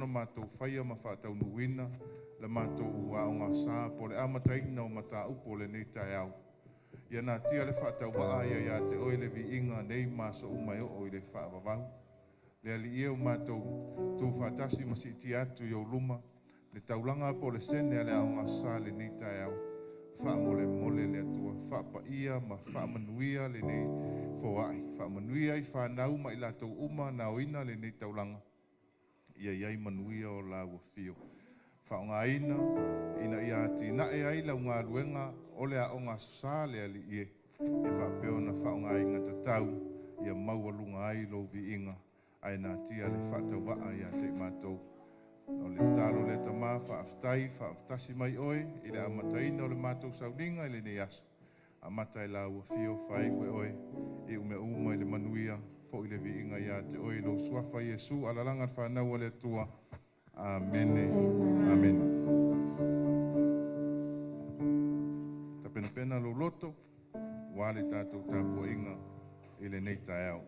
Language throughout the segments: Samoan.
ona matou faia ma faataunuuina le matou aoga sa po o le amataina o mataupu o lenei taeao. Ia natia le faatauvaa ia ia te oe le viiga nei ma aso uma e oo i le faavavau. Le Alii e, o matou tuufaatasi ma siitia atu i ou luma le taulaga po o le sene a le aoga sa lenei taeao. Faamolemole le Atua, faapaia ma faamanuia lenei foai, faamanuia i fanau ma i latou uma na aoina lenei taulaga. Ia i ai manuia o lau afio. Faaaogaina ina ia atinae ai lau galuega o le aoga sa le Alii e, e faapea ona faaaogaina tatau ia maualuga ai lou viiga ae natia le faatauvaa ia te i matou. O le tatalo lea, Tama, faafetai faatasi mai oe i le amataina o le matou sauniga i lenei aso. Amata e lau afio, faaiu e oe, i mea uma i le manuia, foi le viiga ia te oe i lou suafa Iesu, alalaga le fanau a le Atua. Amene. Amene. Tapenapena lou loto ua le tatou tapuaiga i lenei taeao.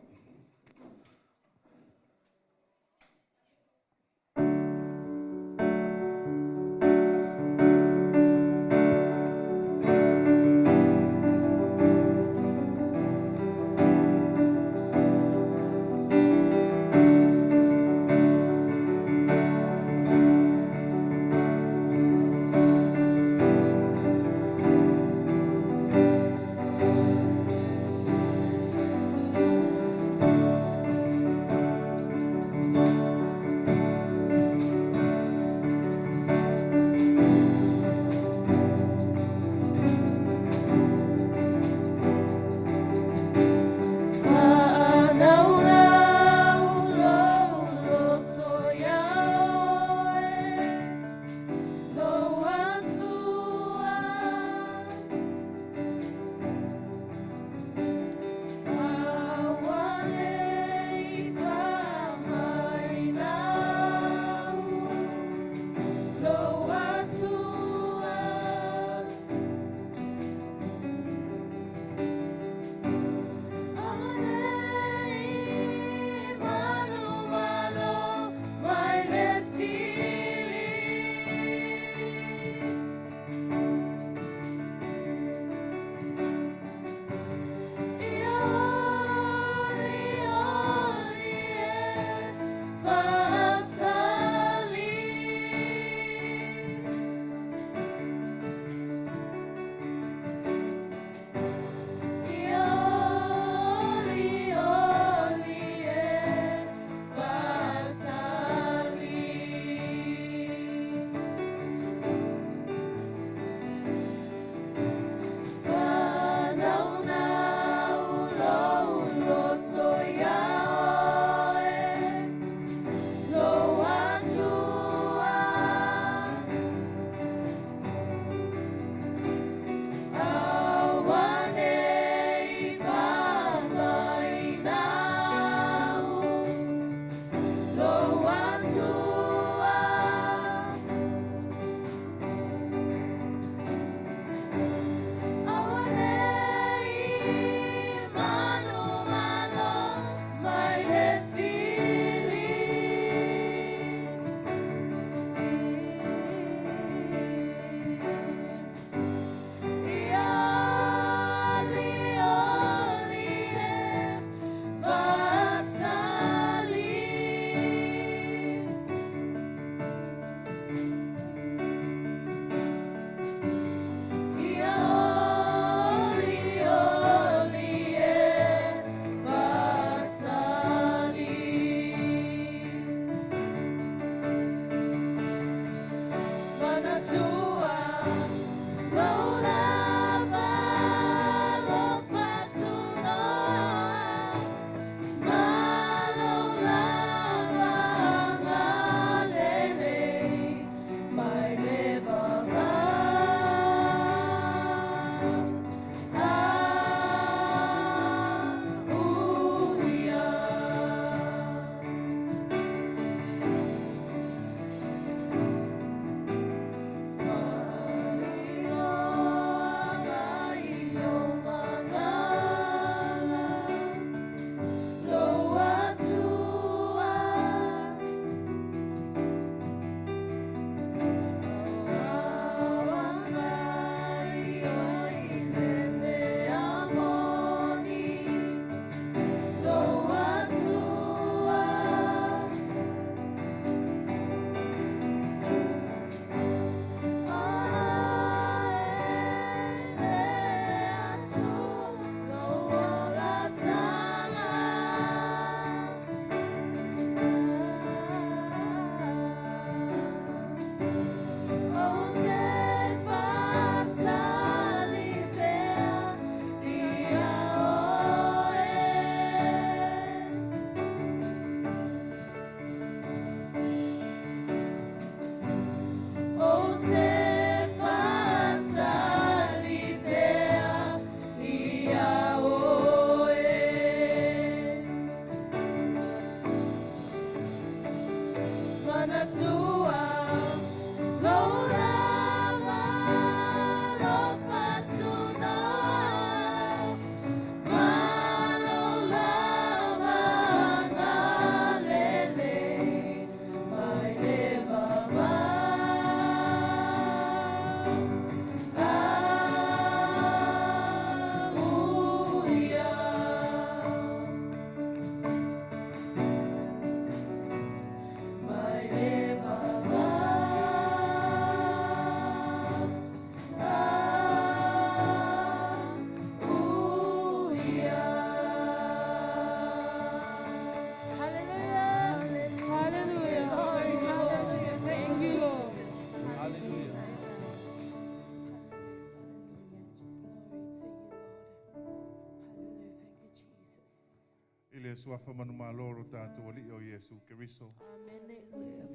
le suafa manumalo o lo tatou Alii o Iesu Keriso.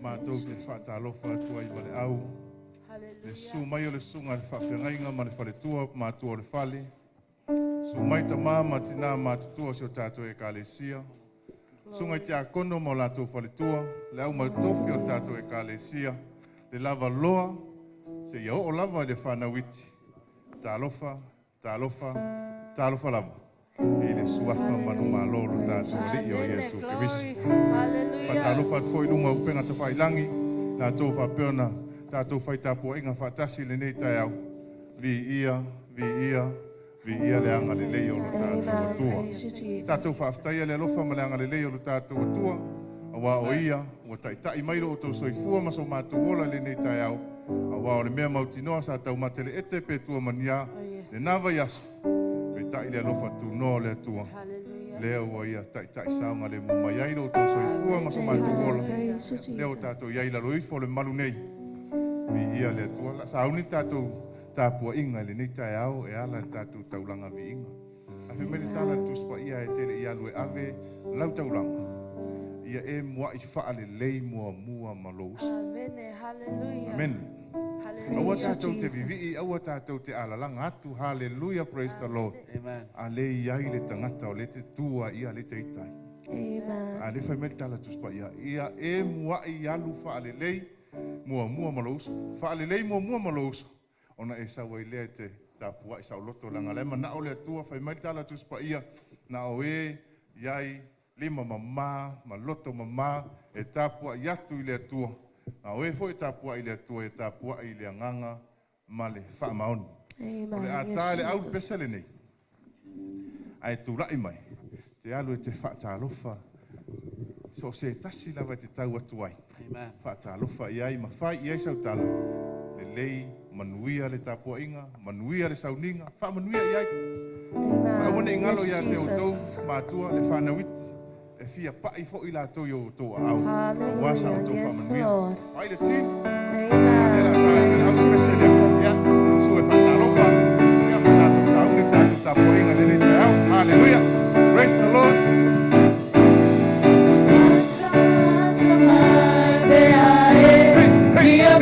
Matou te faatalofa atu ai ma le au. Le susu mai o le susuga i le faafeagaiga ma le faletua matua o le fale. Susu mai tama ma tina matutua o si o tatou ekalesia. Susuga i tiakono ma o latou faletua, le au mautofi o le tatou ekalesia, le lava loa, seia oo lava i le fanau iti. Talofa, talofa, talofa lava. I le suafa manumalo o lo tatou Alii o Iesu Keriso. Faatalofa atu foi i luga o upega tafailagi, latou faapea ona tatou faitapuaiga faatasi i lenei taeao. Viia, viia, viia le agalelei o lo tatou Atua. Tatou faafetaia le alofa ma le agalelei o lo tatou Atua, aua o ia ua taitai mai lo outou soifua ma so matou ola i lenei taeao, aua o le mea mautinoa sa taumate le ete pe tua mania lena vaiaso, peitai le alofa tunoa o le Atua. Lea ua ia taitai saoga le mu mai ai lo outou soifua ma so matou ola. Lea ua tatou iai lalo ifo o le malu nei. Viia le Atua. La sauni le tatou tapuaiga i lenei taeao e ala le tatou taulaga viiga. Ae fai mai le tala le Tusi Paia e tele i alu e ave lau taulaga. Ia e muai faalelei muamua ma lou uso. Amen. Aua tatou te vivii, aua tatou te alalaga atu. Hallelujah, praise the Lord. Amen. A le iai le tagata o le te tua ia le te itai. Amen. A le fai mai le tala Tusi Paia, ia e muai alu faalelei muamua ma lou uso. Faalelei muamua ma lou uso. Ona e sau ai lea te tapuai saoloto leaga la e manao le Atua. Fai mai le tala Tusi Paia, na o e iai lima mamā ma loto mamā e tapuai atu i le Atua. Na o e foi e tapuai i le Atua, e tapuai i le agaga ma le faamaoni. O le a ta le au pese lenei, ae tulai mai te alu e te faatalofa so se tasi lava e te tau atu ai. Amen. Faatalofa i ai ma fai i ai sau tala. Lelei, manuia le tapuaiga, manuia le sauniga, faamanuia i ai. Aua ne i galo ia te outou matua le fanau iti, e fia pai foi latou i o outou aao. Aua sa outou faamanuia. Ai le team. Amen. La ta te au pese lea. Ia, su e faatalofa. Ia, ma tatou sauni, tatou tapuaiga lenei taeao. Hallelujah. Praise the Lord. Hey, hey, hey.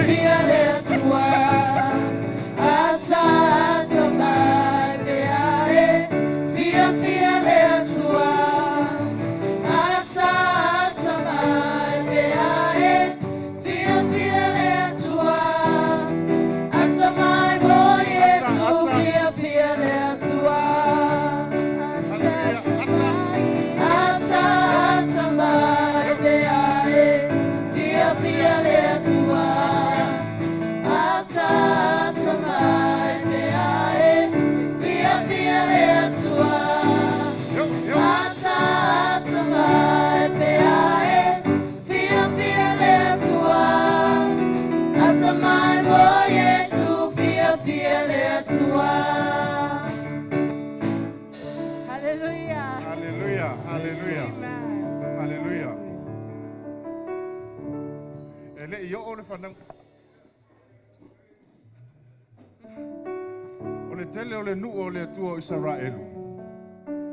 Fia le Atua, ata ata mai pea e. Fia fia le Atua, ata ata mai pea e. Fia fia le Atua, ata mai mo Iesu. Fia fia le Atua, ata ata mai pea e. Fia fia le Atua, ata ata mai pea e. Fia fia le Atua, Yo, yo. ata ata mai pea e. Fia fia le Atua, ata mai mo Iesu. Fia fia le Atua. Hallelujah. Hallelujah. Hallelujah. Hallelujah. E le i oo le fanau. O le tele o le nuu o le Atua o Isaraelu.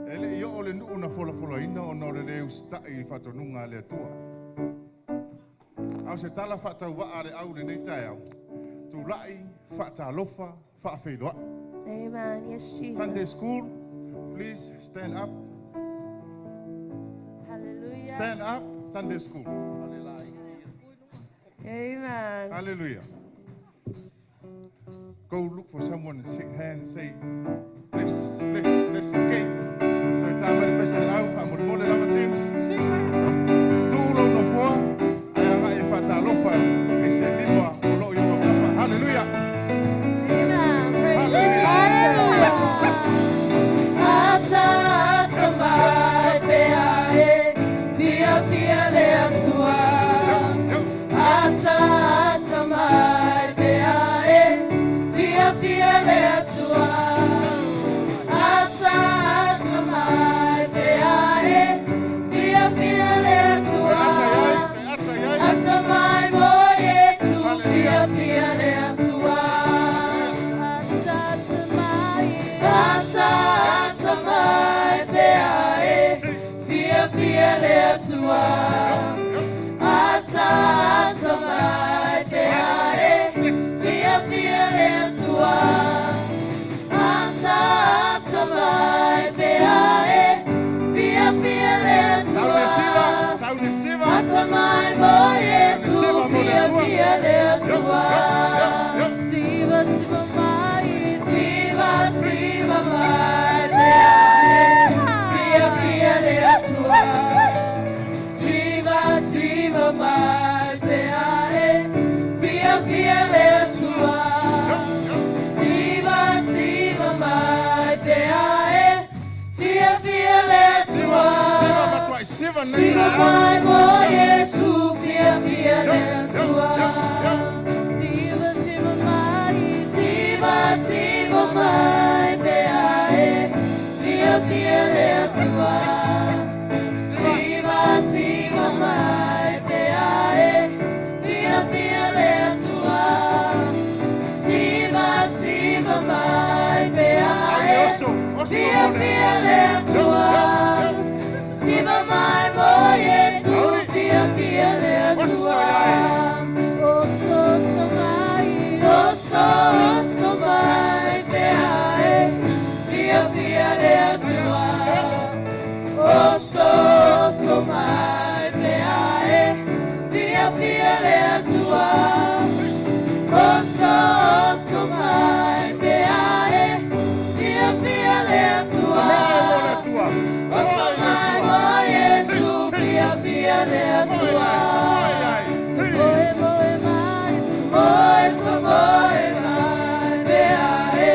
E le i oo le nuu na folafolaina ona o le le usitai i faatonuga a le Atua. A o se tala faatauvaa le au lenei taeao. Tulai, faatalofa, faafeiloai. Amen. Yes, Jesus. Sunday school, please stand up. Hallelujah. Stand up, Sunday school. Amen. Hallelujah. Go look for someone and shake hands, say, bless, bless, bless. Okay. Toe tā mai le pese le au, whaamore lava team. Tū lou nofoa, ai anga e whaatalofa, e se lima o loo i o kafa. Hallelujah. Amen. Praise you, Hallelujah. Jesus. Ata ata mai pea e. Fia fia le Atua, Yo, yo. ata ata mai pea e. Fia fia le Atua, ata ata mai pea e. Fia fia le Te Atua, ata iai, te ata iai. ata mai mo Siva mai mo Yesu fia fia le Atua. Siva siva mai, siva siva mai pe ae fia fia le Atua. Siva siva mai pe ae fia fia le Atua. Siva siva mai pe ae fia fia le Atua. Siva mai mo Yesu fia fia le Atua. Oso oso mai, oso oso mai pe ae fia fia le Atua. Oso oso mai pe ae fia fia le Atua. Oso oso mai pe ae fia fia le Atua. Oso mai mo Yesu fia fia le Atua. Moe moe mai, moe moe mai pe ae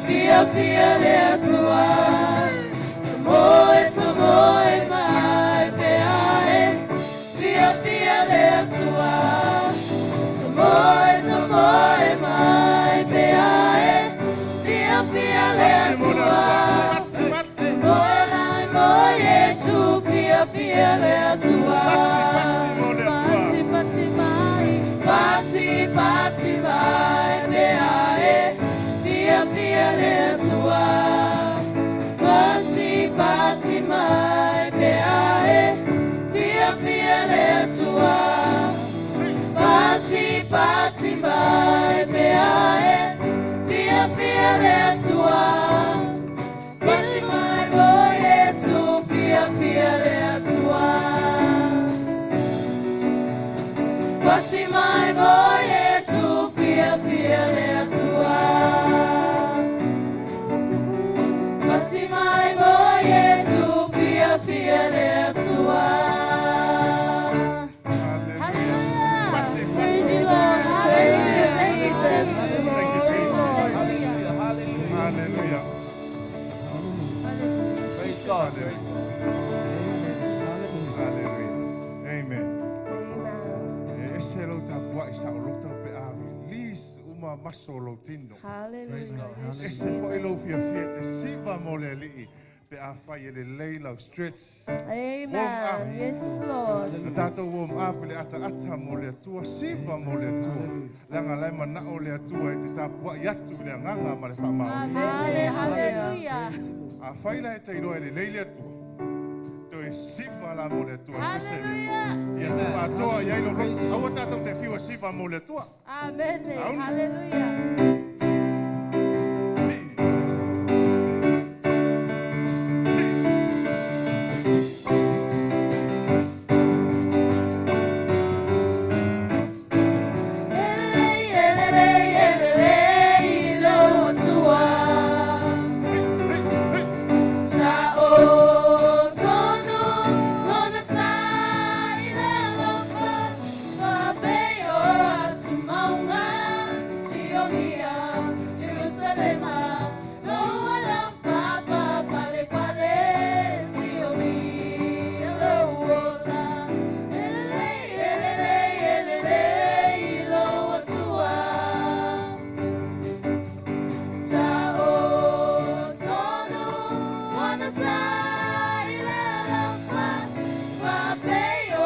fia fia le Atua. Moe moe mai pe ae fia fia le Atua. Moe moe mai pe ae fia fia le Atua. Moe mai mo Yesu fia fia le Atua. Pati pati mai, pati pati mai pe ae fia fia le Atua. Pati pati mai pe ae fia fia le Atua. Pati pati mai pe ae fia fia le Atua. Pati mai mo Yesu fia fia le Atua. Pati mai mo Yesu fia fia le Atua. Pati mai mo Yesu fia fia le Atua. Hallelujah. Praise you, Lord. Hallelujah. Thank you, Jesus. Thank you, Jesus. Hallelujah. Hallelujah. Praise God. Hallelujah. Amen. Amen. E ese lo tapua'i sa'oloto pe a release uma maso o lou tino. Hallelujah. Yes, Ese fo'i lou Jesus. fiafia te siva mo le Alii pe afai e lelei lau stretch. Amen. Yes, Lord. Na tātou warm up le ata mo le Atua, siva mo le Atua. Leaga lai mana'o le Atua e te tapua'i atu i le agaga ma le faamaoni. Amen. Hallelujah. Afai la e tailoa e lelei le Atua, toe siva la mo le Atua. Hallelujah. Ia tuuatoa i ai lou loto. Aua tātou te fiu e siva mo le Atua. Amen. Aun. Hallelujah. Hey. Elelei, elelei, elelei, lo Atua. Hey, hey, hey. Sa o tonu lona sa i le alofa, Fa o atu maunga, Sionia, Jerusalema, Lo alofa fa pale pale, Sionia, lo ola. Elelei, elelei, elelei, lo Atua. Sa o tonu wana sa i le alofa, Fa o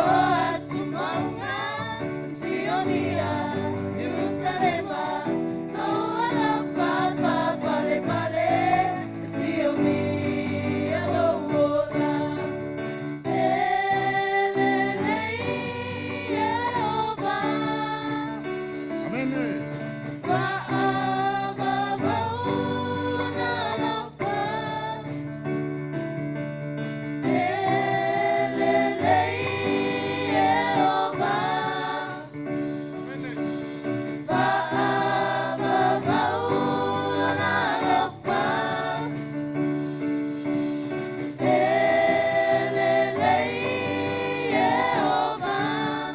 atu maunga, Sionia, Jerusalema, Lo alofa fa pale pale, Sionia, lo ola. Elelei, Yehovah. Amen. Fa'avavauna alofa. Elelei, Yehovah. Amen. Fa'avavauna alofa. Elelei, Yehovah.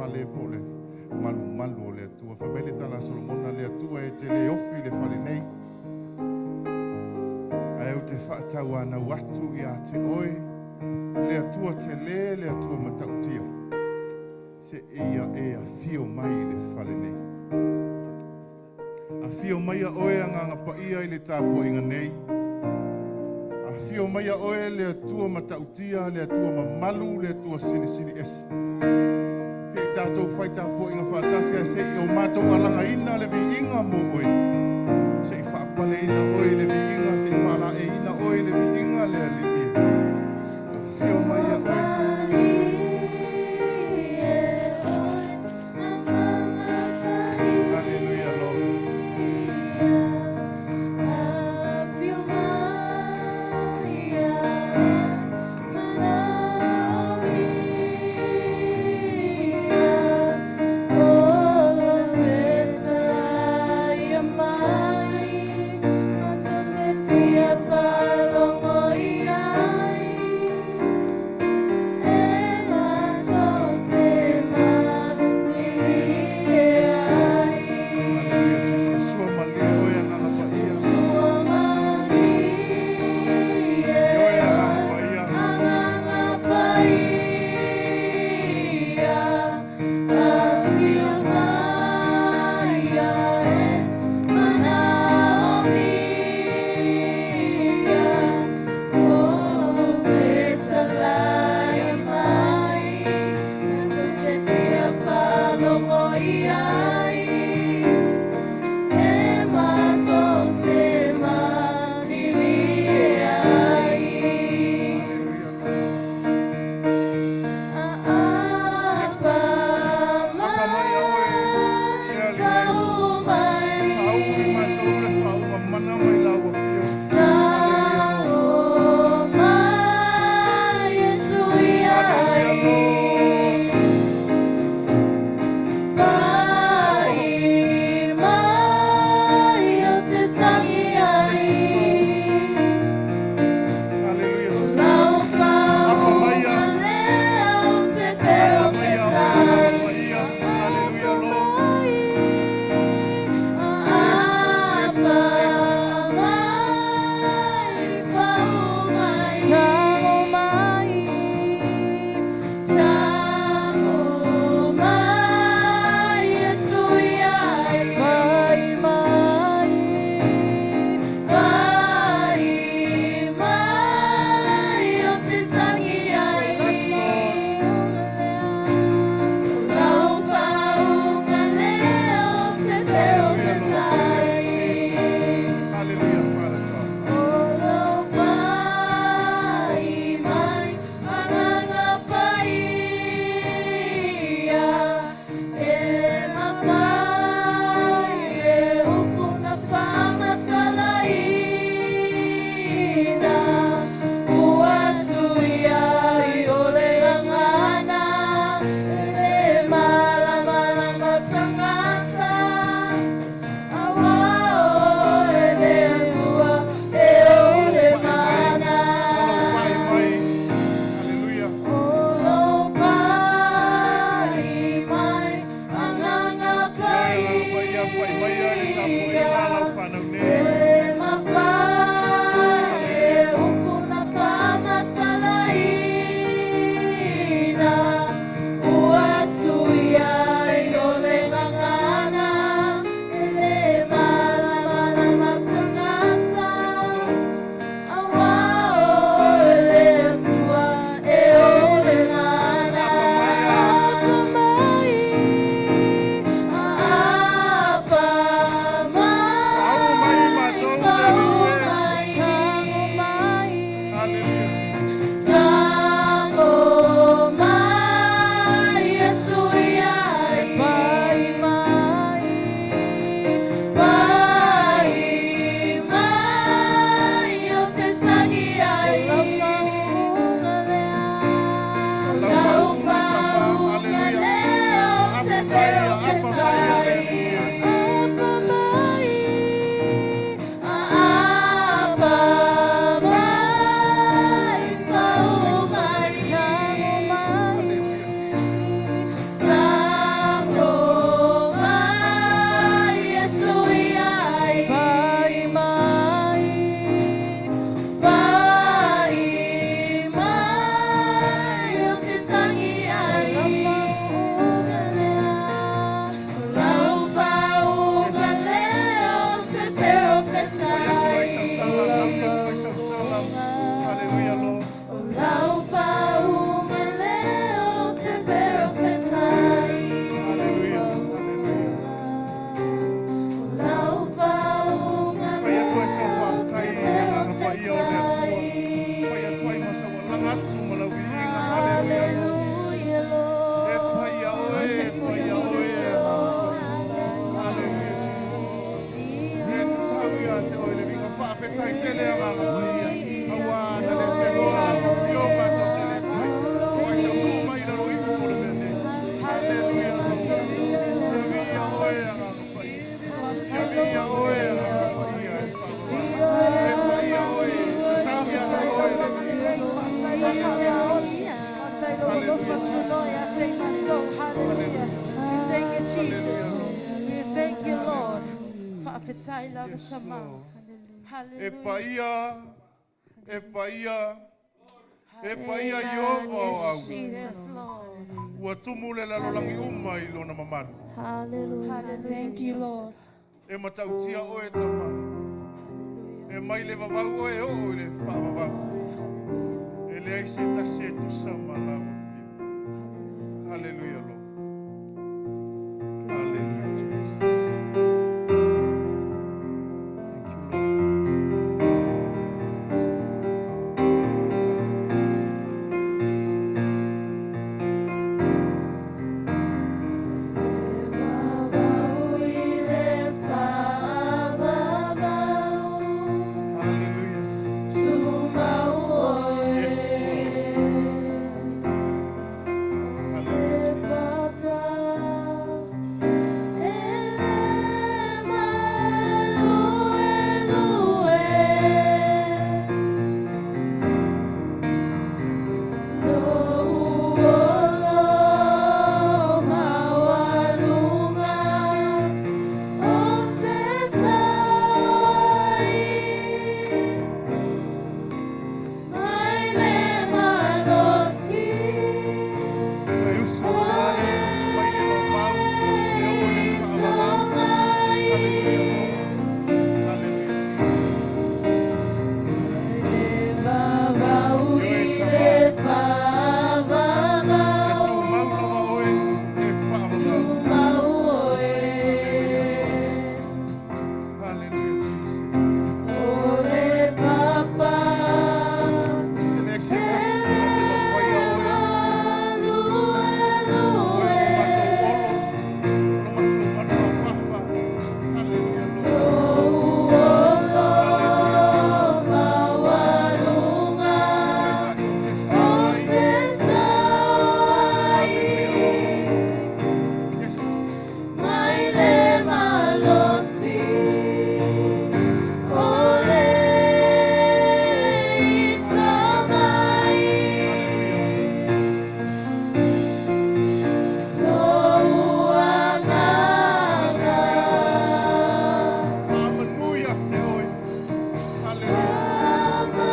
fale po o le malumalu o le Atua. Fai mai le tala a Solomona, le Atua e te le ofi le fale nei, ae ou te faatauanau atu ia te oe, le Atua tele, le Atua matautia, se ia e afio mai i le fale nei. Afio mai a oe Agaga Paia i le tapuaiga nei. Afio mai a oe le Atua matautia, le Atua mamalu, le Atua silisili ese. He i tātou whai tapuaiga faatasi ai se i o mātou alagaina le viiga mo oe. Se i faapaleina oe le viiga, se i faalaeina oe le viiga le Alii e. Afio mai a oe. Hallelujah, Lord. Fia Faafetai lava Yes, Tamā. Lord. E Hallelujah. paia, e paia, e paia Amen. Iowa o Yes, au. Jesus. Yes, Lord. Ua tumu le lalolagi uma i lona mamalu. Hallelujah. Hallelujah, Thank you, Lord. E matautia oe tama. Hallelujah. E mai le vavau oe oo i le faavavau. Hallelujah. E leai se tasi e tusa ma lau afio. Hallelujah, Lord. Hallelujah, Jesus. Thank you, Lord. Hallelujah. Yes, Lord. Hallelujah, Jesus. Taiuso tua e mai le vavau, e oo i le faavavau. Hallelujah, Lord. Hallelujah, Jesus. E tumau lava oe e faavavau. Hallelujah, Jesus. E leai se tasi na te mafaia oe. Oe o matou olo, o lo matou manu a papa. Hallelujah, Lord. Hallelujah. Oe matou te sa ai. Hallelujah, Lord. Yes. Hallelujah. Te oe. Hallelujah.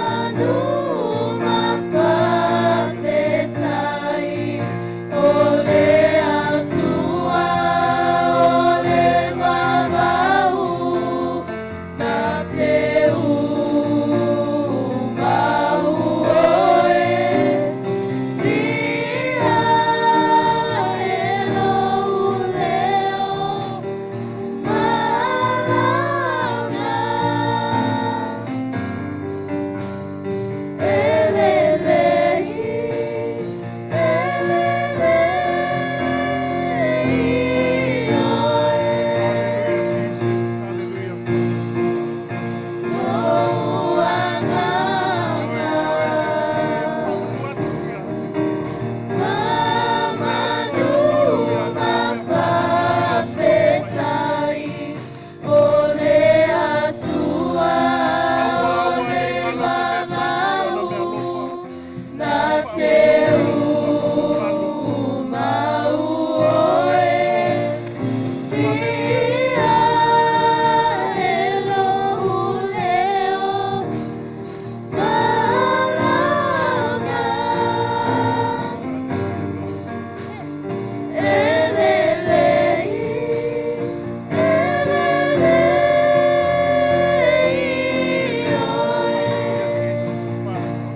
Hallelujah, Jesus. Hallelujah.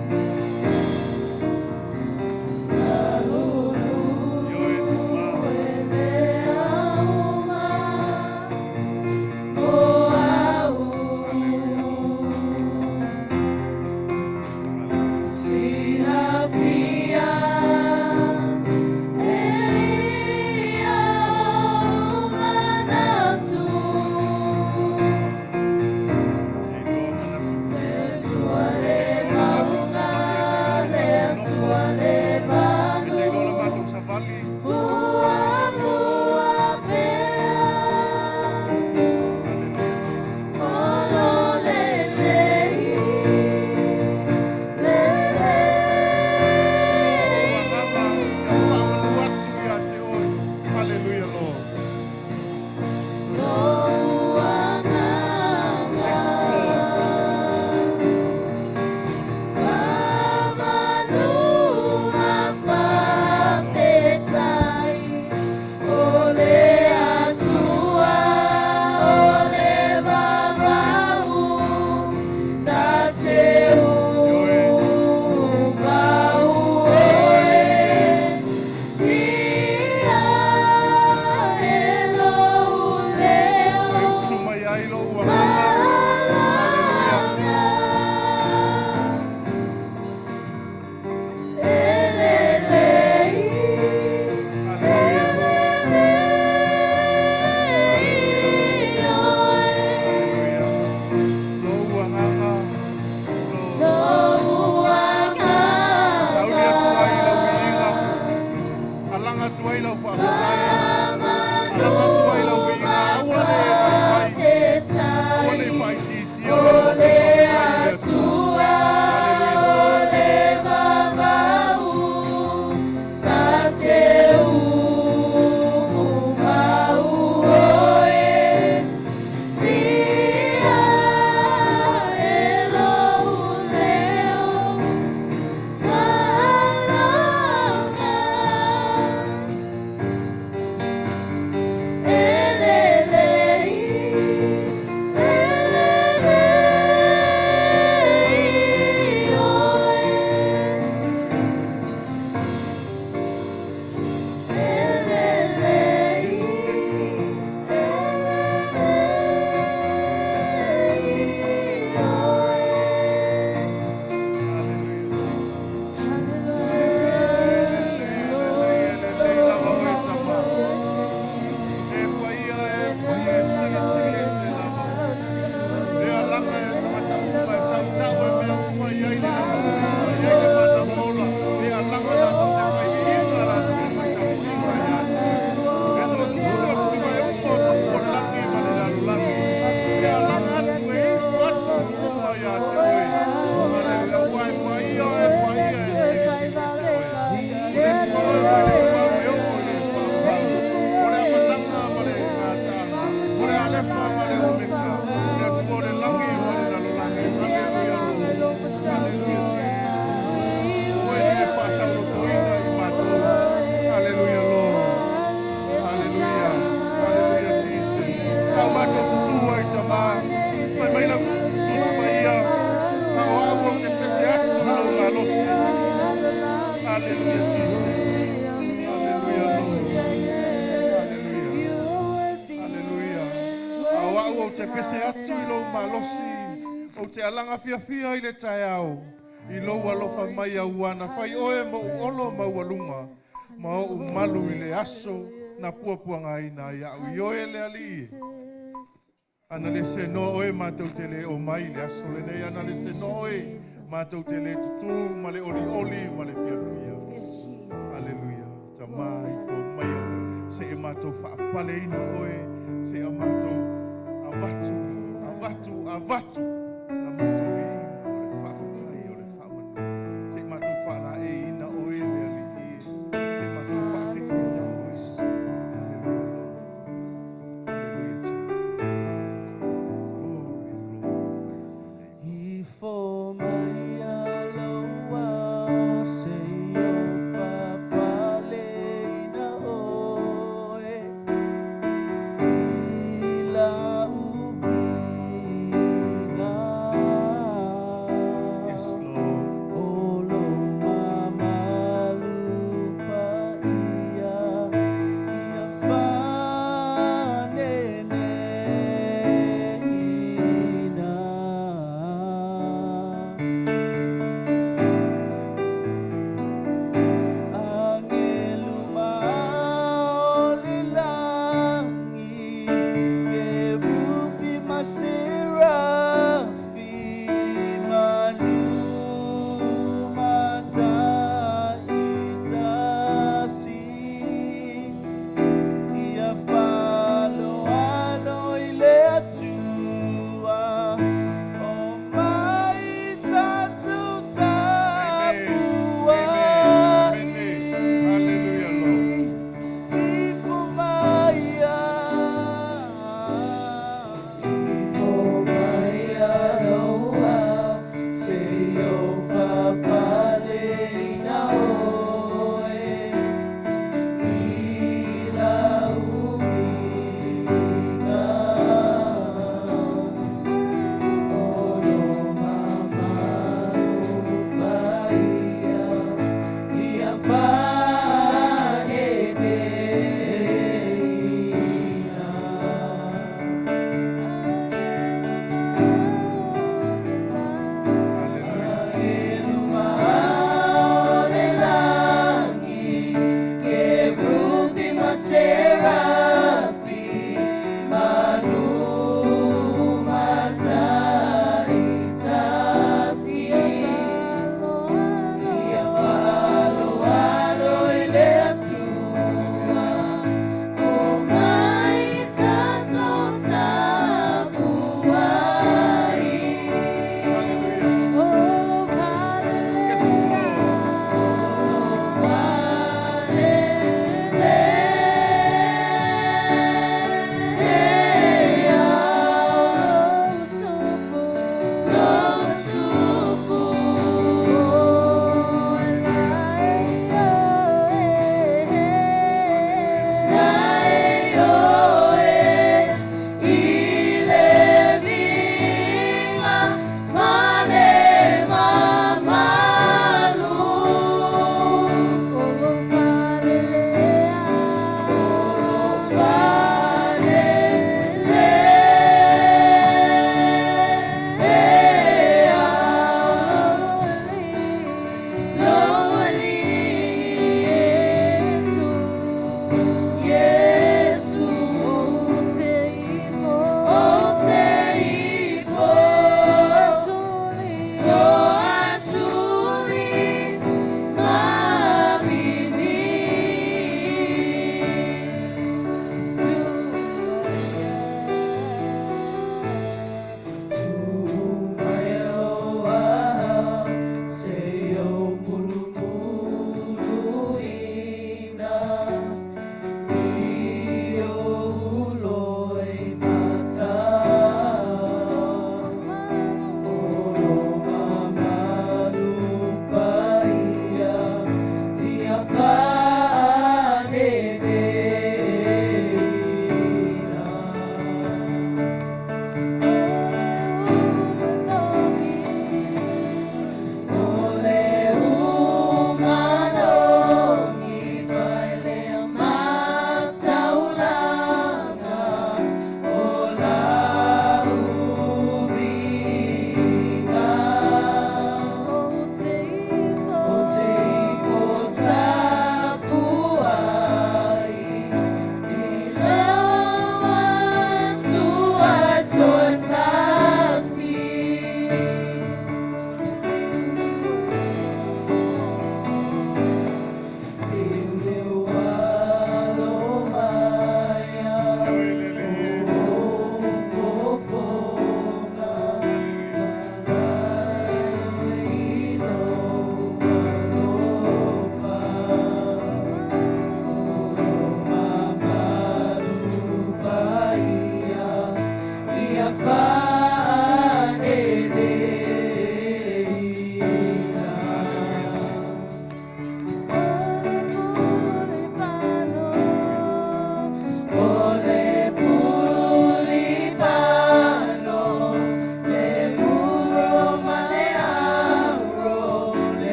Hallelujah, Jesus. Hallelujah, Lord. Hallelujah. Hallelujah. Au au o te pese atu i lou malosi, o te alaga fiafia i le taeao, i lou alofa mai au ana fai oe mo u olo maualuga, ma o u malu i le aso na puapuagaina ai au i oe le alii. Ana le se noa oe mātou te le o mai le aso lenei, ana le se noa oe mātou te le tutū ma le oli oli ma le fiafia. Hallelujah. Tamā i fo mai se e mātou whaapaleina oe, se e mātou avatu, avatu, avatu. La mātou viinga o le whaafetai o le whaamanu. Se e mātou whaala e ina oe le ali i. Se e mātou whaatiti ina oe. Hallelujah, Lord. Hallelujah, Jesus. Glory, glorify your name. I fo mai aloa se i o whapaleina oe.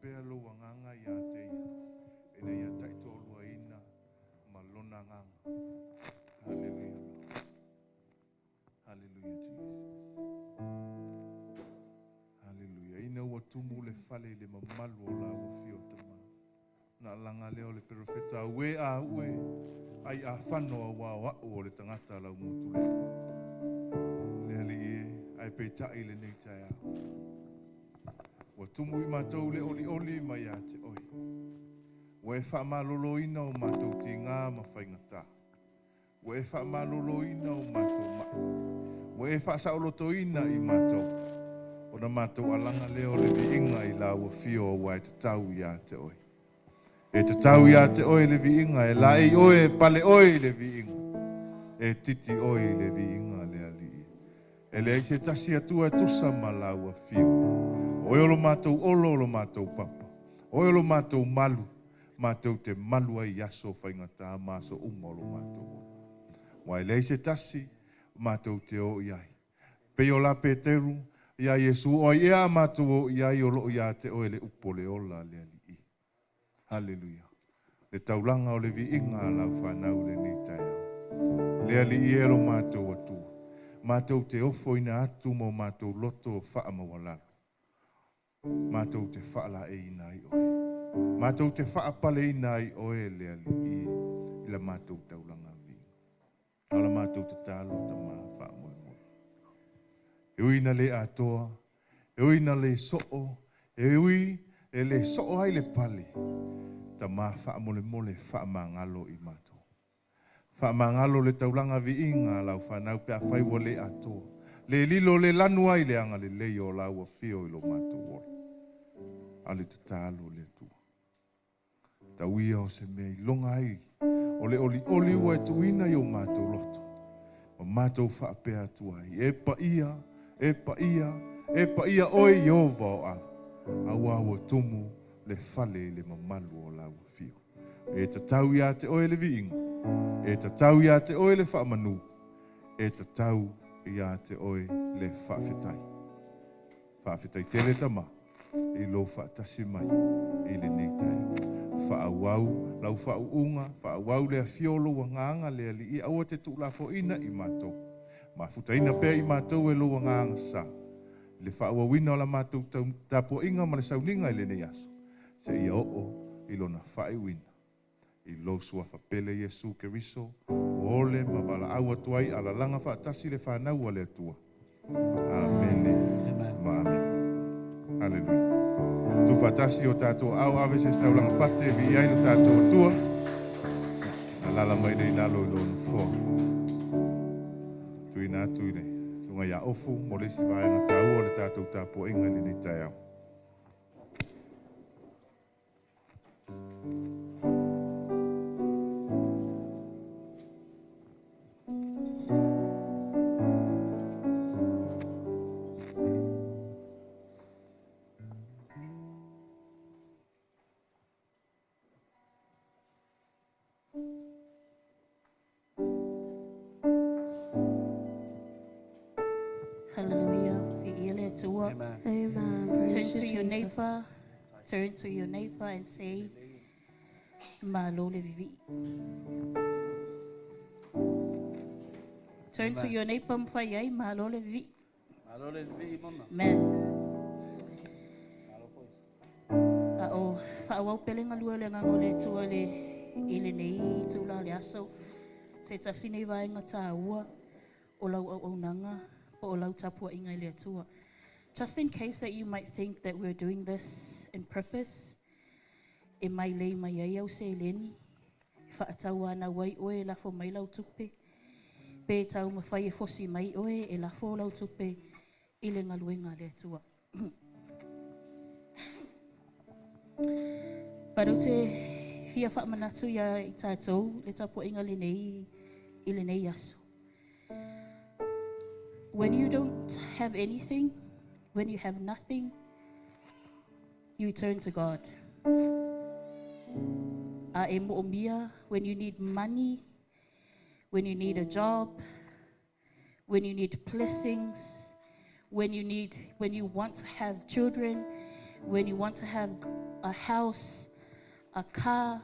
pea lou agaga iā te ia, ina ia taitoaluaina ma lona agaga. Hallelujah, Lord. Hallelujah, Jesus. Hallelujah. Ina ua tumu le fale i le mamalu o lau afio tama. Na alaga lea o le perofeta auē a ue ai afano auā o a'u o le tagata lau mutulea. Le alii e, ae peitai lenei taeao. Ua tumu i matou le olioli mai ia te oe. Ua e faamaloloina o matou tigā ma faigatā. Ua e faamaloloina o matou mai. Ua e faasaolotoina i matou. Ona matou alaga lea o le viiga i lau afio auā e tatau iā te oe. E tatau iā te oe le viiga, e laei oe, e pale oe i le viiga. E titi oe i le viiga le alii. E leai se tasi Atua e tusa ma lau afio. O oe o lo matou olo o lo matou papa. O oe o lo matou malu, matou te malu ai i aso faigatā ma aso uma o lo matou ola. Ua e leai se tasi matou te o i ai. Pei o la Peteru, iā Iesu o ai ea a matou o i ai o loo iā te oe le upu o le ola le alii. Haleluia. Le taulaga o le viiga a lau fanau i lenei taeao. Le alii e lo matou Atua. Matou te ofoina atu ma o matou loto faamaualalo. Matou te faalaeiina ai oe. Matou te faapaleina ai oe le alii e i la matou taulaga viiga. O la matou tatalo tama faamolemole. E ui na le atoa, e ui na le soo, e ui e le soo ai le pale, tama faamolemole faamagalo i matou. Faamagalo le taulaga viiga a lau fanau pe afai ua le atoa. Le lilo le lanu ai le agalelei o lau afio i lo matou ola. A le tatalo le Atua. Tau ia o se mea iloga ai o le olioli ua e tuuina i o matou loto. Ma matou faapea atu ai. E paia, e paia, e paia oe Ieova o au. Auā ua tumu le fale i le mamalu o lau afio. E tatau iā te oe le viiga. E tatau iā te oe le faamanu. E tatau iā te oe le faafetai. Faafetai tele tama i lou faatasi mai i lenei taeao. Faaauau lau faauuga, faaauau le afio o lou agaga le alii, aua te tuulafoaina i matou. Mafutaina pea i matou e lou agaga sa. I le faaauauina o la matou tapuaiga ma le sauniga i lenei aso. Seia oo i lona faaiuina. I lou suafa pele Iesu Keriso, ua ole ma valaau atu ai alalaga faatasi le fanau a le Atua. Amene. Ma amene. Haleluia. Tuufaatasi o tatou aao ave se taulaga pate e viia ai lo tatou Atua. Alaala mai lea i lalo i lou nofoa. Tuuina atu i le susuga ia Ofu mo le isi vaega taua o le tatou tapuaiga i lenei taeao. Hallelujah. Viia le Atua. Amen. Amen. Turn Praise to you, your Jesus. neighbor. Turn to your neighbor and say, Malo le vivi. Turn to Amen. your neighbor and pray, ai, malo le vivi. Malo le vivi mona. Amen. Malo foi. A o faaauau pea le galue o le agaga o le Atua le i lenei itulā o le aso. Se tasi nei vaega tāua o lau auaunaga po o lau tapuaiga i le Atua. Just in case that you might think that we're doing this in purpose, e mai lei mai ai au seleni, e faatauanau ai oe e lafo mai lau tupe, pe taumafai e fosi mai oe e lafo lau tupe i le galuega a le Atua. But ou te fia faamanatu iā i tatou le tapuaiga lenei i lenei aso. When you don't have anything, when you have nothing, you turn to God. A e moomia, when you need money, when you need a job, when you need blessings, when you want to have children, when you want to have a house, a car,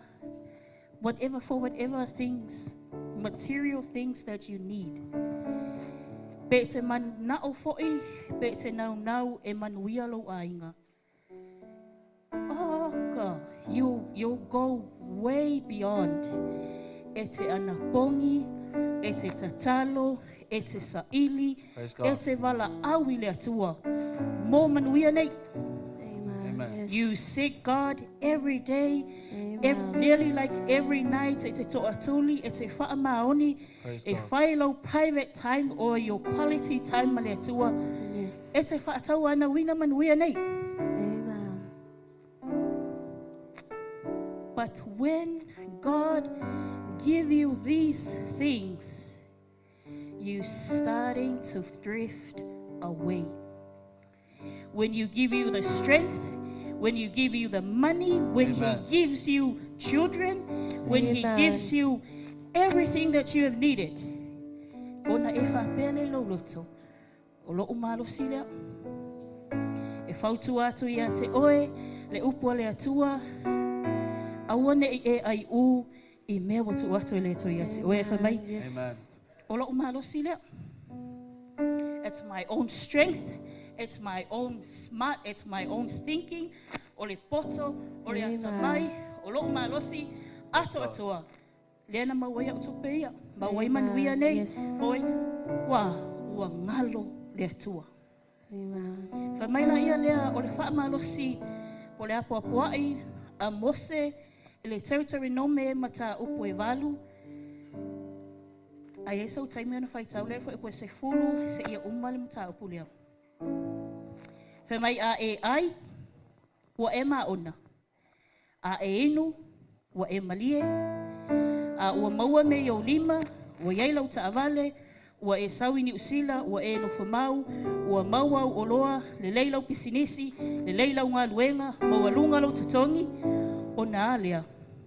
whatever, for whatever things, material things that you need. Pe te man na o foi, pe te nau nau e manuia lo ainga. Oh God, you go way beyond. E te anapongi, e te tatalo, e te saili, e te wala au i le atua. Mō manuia nei. Amen. Amen. Yes. You seek God every day, Amen. nearly like every night. E te to'atuli, e te whaamaoni, Praise e God. whai lau private time or your quality time ma le atua. Yes. E te whaatau ana wina manuia nei. Amen. But when God give you these things, you starting to drift away. When you give you the strength, when you give you the money, when Amen. He gives you children, when Amen. He gives you everything that you have needed. Ona e whapele lo loto. O lo umalo sila. E fautua atu ia te oe, le upu a le atua. Aua ne i e ai u, i mea watu atu e le atu ia te oe e whamai. Yes. Amen. O lo umalo sila. It's my own strength. It's my own smart. It's my own thinking. O le poto, o le Amen. atamai, o lo umalosi, ato atua. Lena mawai au tupe ia, mawai Amen. manuia nei. Yes. Oi, ua, ua ngalo le atua. Amen. Fa mai la ia lea o le whaamalosi po le apo apoai a Mose i le territory nome mata upu e valu. Ai e sau taimi ona whaitau lea fo e koe se fulu se ia uma le mata upu lea. Fa mai a e ai, ua e maona. A e inu, ua e malie. A ua maua me iau lima, ua iai lau taavale, ua e sau i Niu Sila, ua e nofo mau, ua mau au o loa, le lei lau pisinisi, le lei lau ngaluenga, maua lunga lau totongi, o nā lea,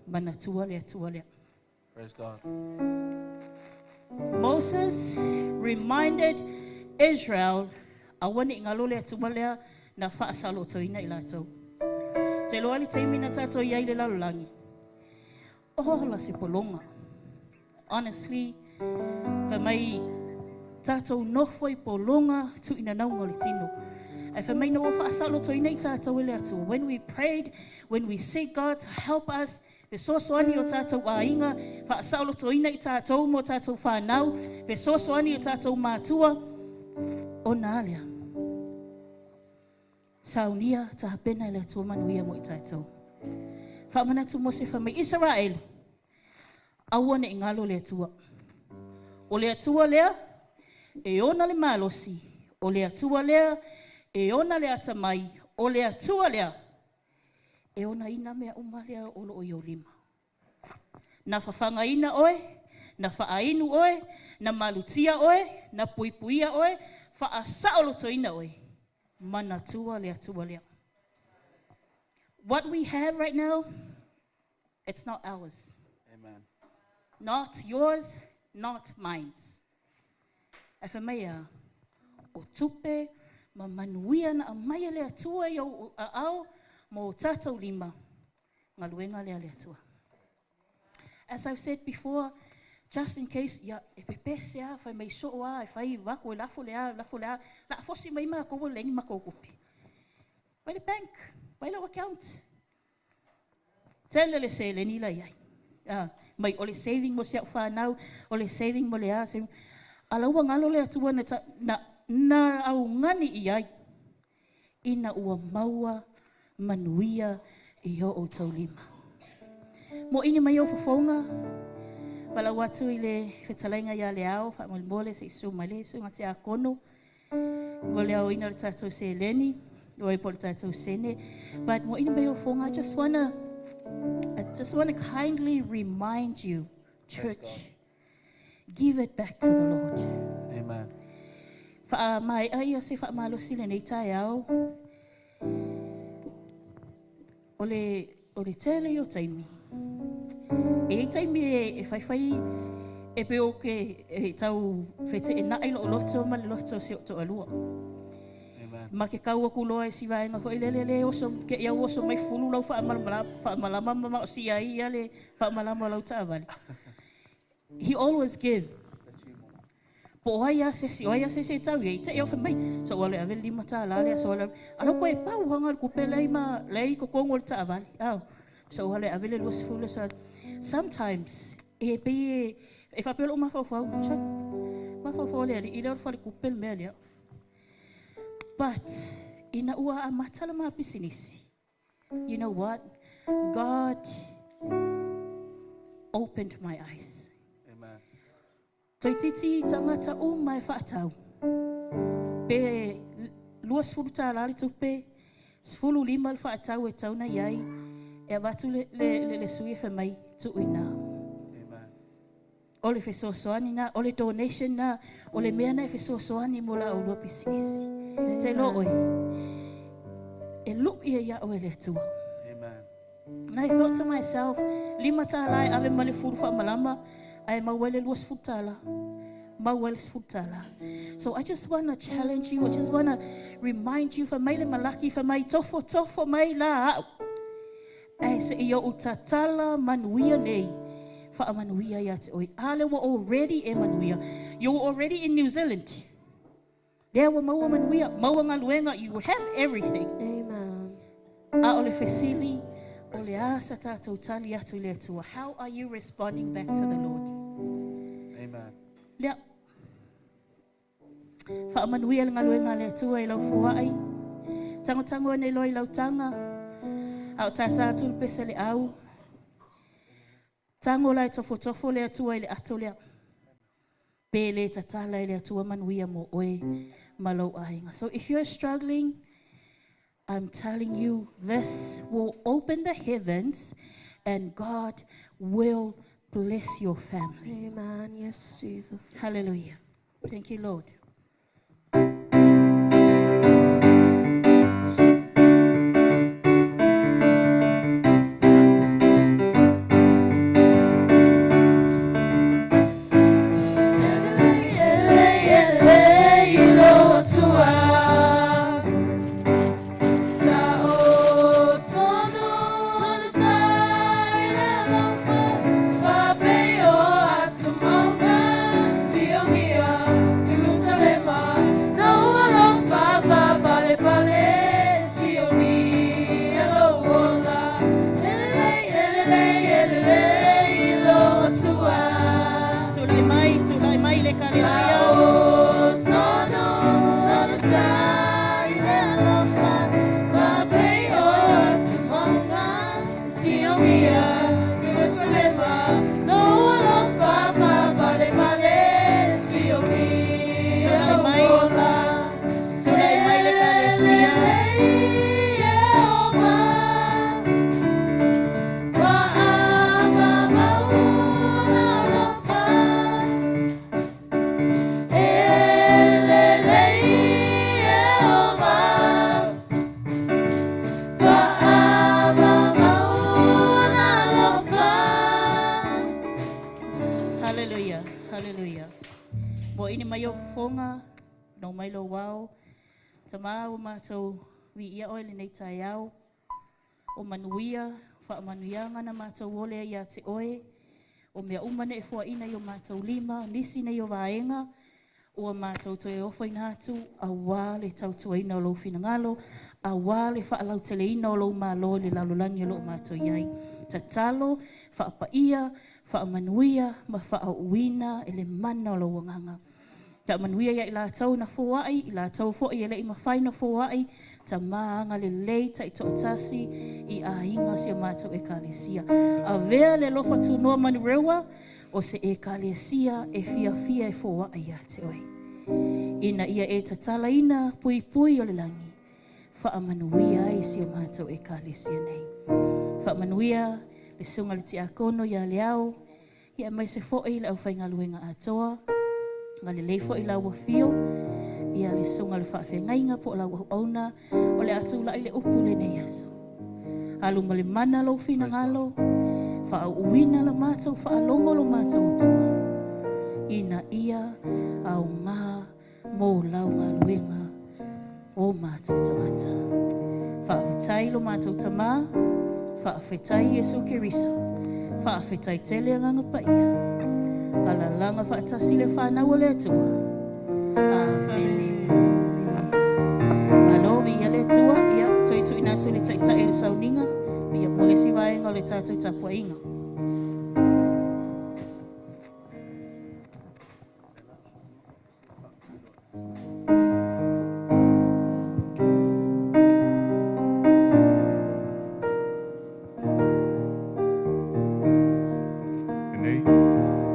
manatua lea tua lea. Praise God. Moses reminded Israel aua ne i ngalo le atua lea na whaasalotoina i lātou. Te loa le taimi na tātou iai le lalolagi. Oh, la se polonga. Honestly, fa mai tātou nofo i polonga tu ina naunga o le tino. Ai fa mai na ua whaasalotoina i tātou e le atua. When we prayed, when we seek God to help us, fe sosoani o tātou āinga, whaasalotoina i tātou mō tātou whānau, fe sosoani o tātou mātua, o nā lea. Saunia tahapena i le atua manuia mo i tātou. Whaamanatu Mose wha mai Israel, aua ne i ngalo le atua. O le atua lea, e ona le malosi. O le atua lea, e ona le atamai. O le atua lea, e ona ina mea uma lea o lo o iau lima. Na whawhangaina oe, na whaainu oe, na malutia oe, na puipuia oe, whaasaolotoina oe. Manatua le atua lea. What we have right now, it's not ours. Amen. Not yours, not mine. E wha mea, o tupe, ma manuia na amai le atua i au a au, mō tātou lima, ngaluenga lea le atua. As I've said before, just in case, ia, e pepese a, whai mai soo a, e whai wako e lafo le a, lafo le a, la fosi mai maa kowa lengi ma koukupi. Vai le bank, vai lau account. Tele le se le ni la iai. Ah, mai o le saving mo se au whanau, o le saving mo le a, saving. Ala ua ngalo le atua na, ta, na, na au ngani i ai. Ina ua maua manuia i o o tau lima. Mo ini mai au fafonga, wala watu i le whetalenga ia le ao, wha se isu mai le, su ngati a kono. Mo le au ina le tātou se leni, o e po le tātou sene. But mo ini mai au fafonga, I just wanna kindly remind you, church, give it back to the Lord. Amen. Wha mai ai se wha malosi le nei tai au. O le tele i o taimi. E taimi e whaiwhai e pe o ke e tau whete e nai lo loto ma le loto se o to alua. Amen. Ma ke kau aku loa e si vaenga foi le le le oso ke ia oso mai fulu lau whaamalama ma ma si ai ia le whaamalama lau taavale. He always give. Po o ai a se si o ai a se se tau ia te ia mai so wale ave lima ta la le so wale alo ko e pau hanga ku pe lei ma lei ko kongo le taavale. Au so wale ave le luas fulu so sometimes e pe e fa pelo ma fa fa so ma fa fa le i le fa le ku pe me le. But ina ua amata ma business. You know what? God opened my eyes. Amen. Toi titi tangata o mai whaatau. Pe lua sefulu tāla le tupe, sefulu lima le whaatau e tauna iai, e avatu le sui e whamai tuuina. Amen. O le fesoasoani na, o le donation na, o le mea na e fesoasoani mo la o lua pisinisi. Te lo oe, e lu ia ia oe le atua. Amen. And I thought to myself, lima tāla e ave ma le furu whaamalama, ai mauele lua sefulu tāla. Mauele sefulu tāla. So I just want to challenge you, I just want to remind you, fa mai le malaki, fa mai tofo, tofo mai la au. Ai se i o tatala manuia nei, wha manuia ia te oi. Ale wa already e manuia. You're already in New Zealand. Lea wa maua manuia, maua ngaluenga, you have everything. Amen. A o le fesili, o le asa tātou tali atu le atua. How are you responding back to the Lord? Amen. Lea. Whaamanuia le ngaluenga le atua i lau fuai. Tango tango nei loi lau tanga. A o tātā atu le pese le au. Tango lai tofo tofo le atua i le ato lea. Pe le tatala i le atua manuia mo oe ma lau ainga. So if you're struggling, I'm telling you, this will open the heavens and God will bless your family. Amen. Yes, Jesus. Hallelujah. Thank you, Lord. Tulai mai le kalesia. Tulai mai le kalesia. Hallelujah, hallelujah. Mo ini mai o fonga, no mai lo wao. Tama o mātou wi ia oe le nei tai au. O manuia, wha manuianga na mātou ole ia te oe. O mea umane e fua ina i o mātou lima, nisi nei o vaenga. O mātou toe ofo ina atu, a wā le tautua ina o lou finangalo, a wā le whaalautele ina o lou malo le lalolagi o lou mātou iai. Tatalo, whaapaia, whaamanuia, ma whaauina e le mana o lou anganga. Ta manuia ia i lātou na fōai, i lātou fōi e lei mawhai na fōai, ta maanga le lei ta i to'atasi i āinga si o mātou e kalesia. A vea le lofa tūnoa manurewa, o se e kalesia e fia fia e fōai ia te oe. Ina ia e tatala ina pui pui o le langi, whaamanuia ai si o mātou e kalesia nei. Whaamanuia le sunga le tiakono ia le au, ia mai se fōi le au whaingaluenga atoa, nga le leifo i lau whio, ia le sunga le whaawhengainga po lau auna, o le atu lai le upu le nei aso. Alu ma le mana lau whina ngalo, whaauina la mātou, whaalongo lo mātou atua. Ina ia au ngā mō lau ngā luenga O mātou tagata. Faafetai lo mātou tamā, faafetai Iesu Keriso, faafetai tele Agaga Paia. Alalaga faatasi le fanau o le Atua. Amene. Malo viia le Atua, ia toe tuuina atu i le Taitai o le sauniga, ia mo le isi vaega o le tatou tapuaiga. Lenei,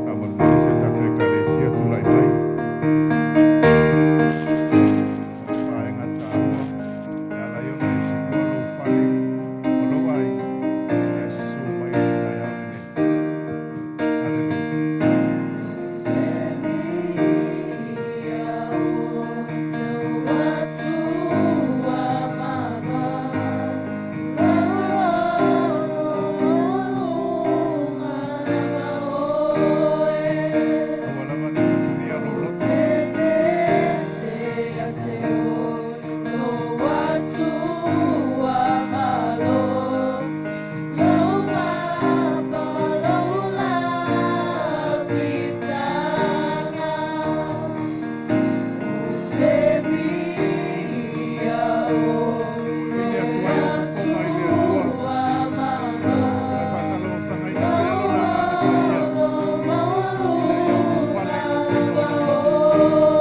faamolemole si a tatou Ekalesia tulai mai o le vaega taua e ala ai ona e tuua lou fale ma lou aiga ae susu mai i le taeao lenei. Haleluia. Aua lava ne i tofugia lou loto. E le Atua e ofofoga i le Atua. Ma e faatalosagaina pea lona Agaga Paia ina ia ulufale i lou tino ma lou loto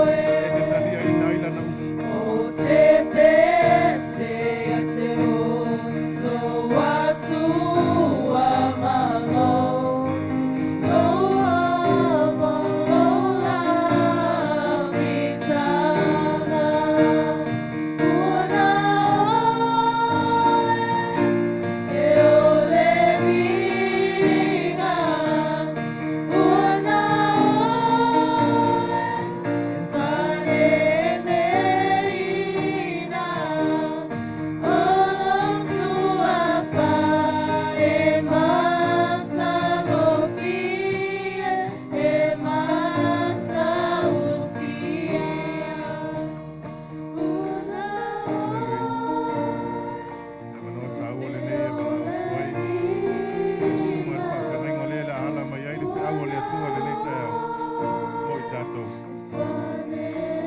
e te taliaina ai lana upu. Haleluia. Le avanoa taua lenei e valaau atu ai le susuga i le faafeagaiga o lea o le a ala mai ai le feau a le Atua i lenei taeao mo i tatou. Haleluia.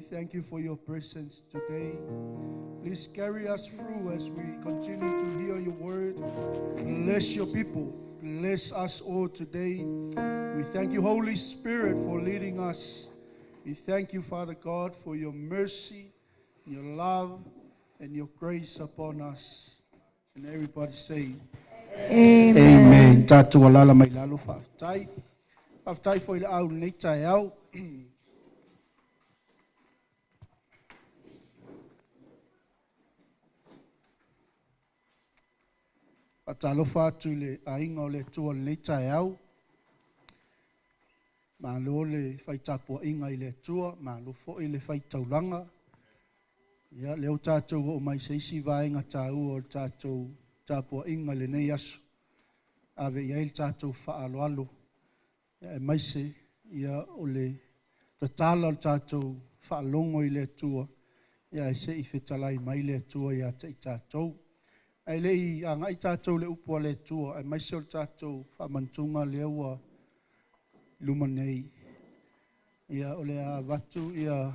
thank you for your presence today. Please carry us through as we continue to hear your word. Bless your people. Bless us all today. We thank you, Holy Spirit, for leading us. We thank you, Father God, for your mercy, your love, and your grace upon us. And everybody say, Amen. Amen. Tatou alala mai lalo faafetai. Faafetai foi le au lenei taeao. Faatalofa atu i le aiga o le Atua i lenei taeao. Malo le faitapuaiga i le Atua, malo foi le faitaulaga. Ia, lea ua tatou oo mai se isi vaega taua o le tatou tapuaiga i lenei aso. Ave i ai le tatou faaaloalo, ia, aemaise ia, o le tatala o le tatou faalogo i le Atua, ia, ae se i fetalai mai le Atua ia te i tatou. Ae le i agai tatou i le upu a le Atua, aemaise o le tatou faamantuga lea ua i luma nei, ia, o le a avatu ia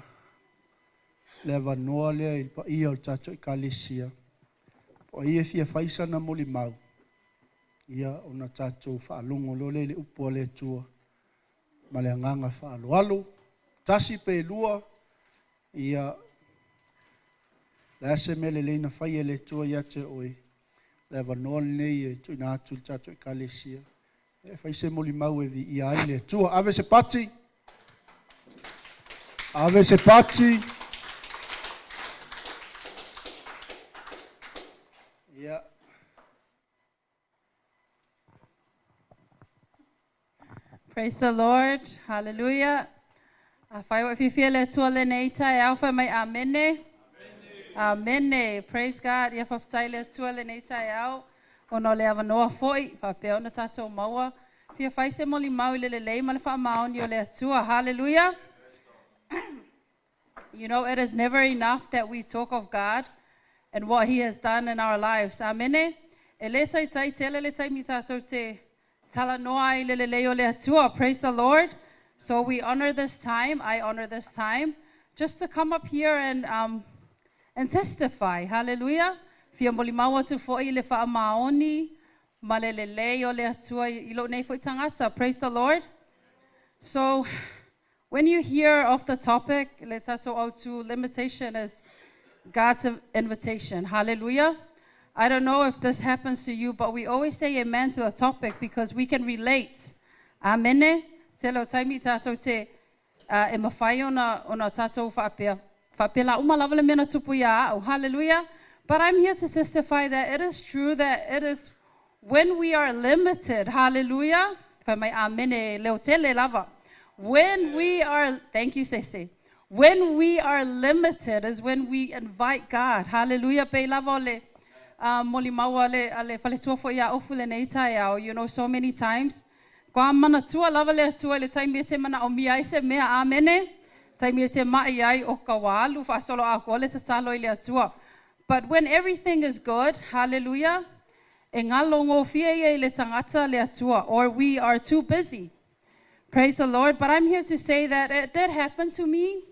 le avanoa lea i le paia o le tatou ekalesia. Po o ai e fia fai sana molimau, ia, ona tatou faalogo loa lea i le upu a le Atua ma le agaga faaaloalo. Tasi pe lua, ia, le a se mea lelei na fai e le Atua ia te oe, le avanoa lenei e tuuina atu i le tatou ekalesia. E fai se molimau e viia ai le Atua. Ave se pati! Ave se pati! Ia. Praise the Lord. Hallelujah. Afai ua fiafia i le Atua lenei taeao, fai mai amene. Amene. Praise God. Ia faafetai i le Atua lenei taeao ona o le avanoa foi faapea ona tatou maua. Fia fai se molimau i le lelei ma le faamaoni o le Atua. Hallelujah. It is never enough that we talk of God and what He has done in our lives. Amene. E le taitai tele le taimi tatou te talanoa ai i le lelei o le Atua. Praise the Lord. So we honor this time. I honor this time just to come up here and testify. Hallelujah. Fia molimau atu foi i le faamaoni ma le lelei o le Atua i lou nei foi tagata. Praise the Lord. So when you hear of the topic, le tatou autu limitation is God's invitation. Hallelujah. I don't know if this happens to you, but we always say amen to the topic because we can relate. Amene. Tele o taimi tatou te e mawhai ona tatou whaapea. Whaapea la uma lava le mea na tupu ia au. Hallelujah. But I'm here to testify that it is true that it is when we are limited. Hallelujah. Fai mai amene leo tele lava. When we are, thank you, Sese. When we are limited is when we invite God. Hallelujah. Pe lava o le molimau a le faletua foi ia ofu lenei taeao. So many times. Kua manatua lava le Atua i le taimi e te manaomia ai se mea. Amene. Taimi e te mai ai o ka walu faasolo a koa le tatalo i le Atua. But when everything is good, hallelujah, e ngalo ngofie ia i le tagata le Atua, or we are too busy. Praise the Lord. But I'm here to say that it did happen to me.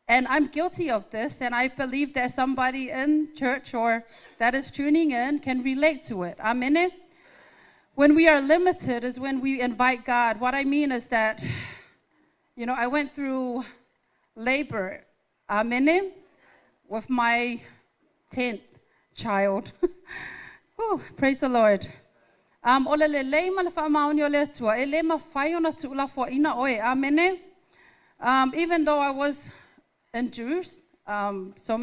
And I'm guilty of this, and I believe that somebody in church or that is tuning in can relate to it. Amen. When we are limited is when we invite God. What I mean is that, I went through labor, amen, with my 10th child. Whew, praise the Lord. O le lelei ma le faamaoni o le Atua, e le mafai ona tuulafoaina oe. Amene. Even though I was induced, so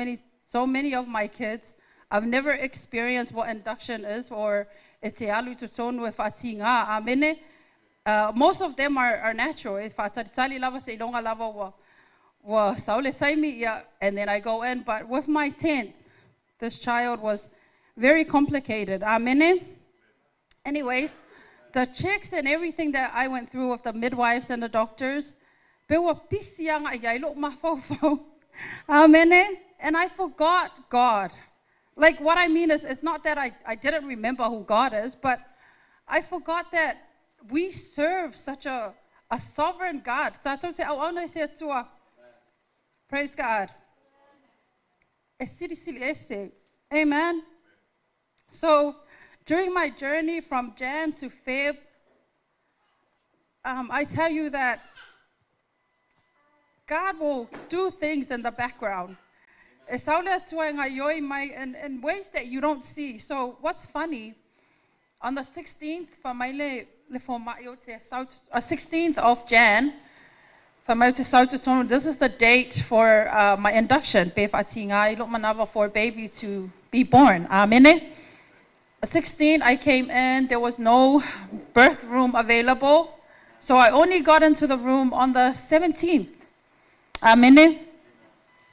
many of my kids, I've never experienced what induction is or e te alu i totonu e whaatinga. Amene. Most of them are natural. E whaataritali lava se ilonga lava ua saule taimi, yeah, and then I go in. But with my 10th, this child was very complicated. Amene. Anyways, the checks and everything that I went through with the midwives and the doctors, pe ua pisi anga ia i lou mafaufau. Amene. And I forgot God. Like, what I mean is, it's not that I didn't remember who God is, but I forgot that we serve such a sovereign God. Tātou te auauna i se Atua. Praise God. E silisili ese. Amen. So during my journey from Jan to Feb, I tell you that God will do things in the background. E sau le Atua e ngaioi mai in ways that you don't see. So what's funny, on the 16th, fa mai le fomai o te sau, 16th of Jan, fa mai o te sau te tonu, this is the date for my induction, pe whaatinga i lo manawa for baby to be born. Amen. 16, I came in, there was no birth room available. So I only got into the room on the 17th. Amen.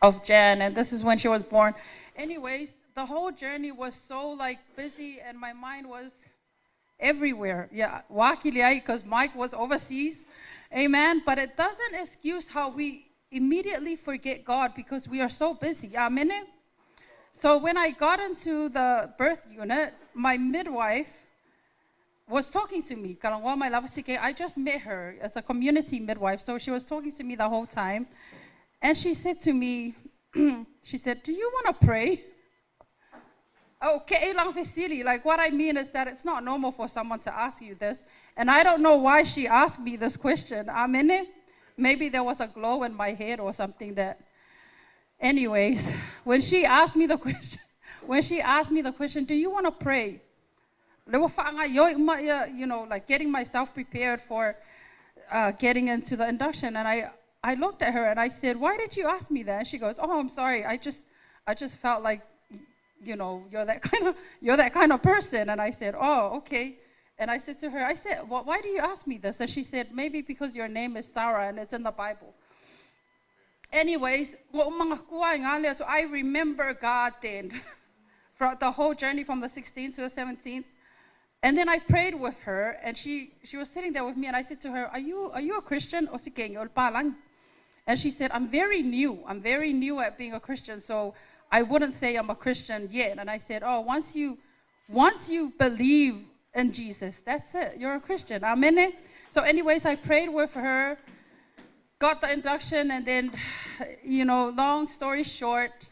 Of Jan, and this is when she was born. Anyways, the whole journey was so busy, and my mind was everywhere. Yeah, because Mike was overseas. Amen. But it doesn't excuse how we immediately forget God because we are so busy. Amen. So when I got into the birth unit, my midwife was talking to me. I just met her as a community midwife, so she was talking to me the whole time. And she said to me, she said, do you want to pray? Okay, like what I mean is that it's not normal for someone to ask you this. And I don't know why she asked me this question. Amen. Maybe there was a glow in my head or something that... Anyways, when she asked me the question, do you want to pray? You know, like getting myself prepared for getting into the induction. And I looked at her and I said, why did you ask me that? And she goes, oh, I'm sorry. I just felt like, you know, you're that kind of person. And I said, oh, okay. And I said to her, I said, well, why do you ask me this? And she said, maybe because your name is Sarah and it's in the Bible. Anyways, I remember God then throughout the whole journey from the 16th to the 17th. And then I prayed with her, and she was sitting there with me, and I said to her, are you a Christian? And she said, I'm very new. I'm very new at being a Christian, so I wouldn't say I'm a Christian yet. And I said, oh, once you believe in Jesus, that's it. You're a Christian. Amen. So anyways, I prayed with her, got the induction, and then, you know, long story short,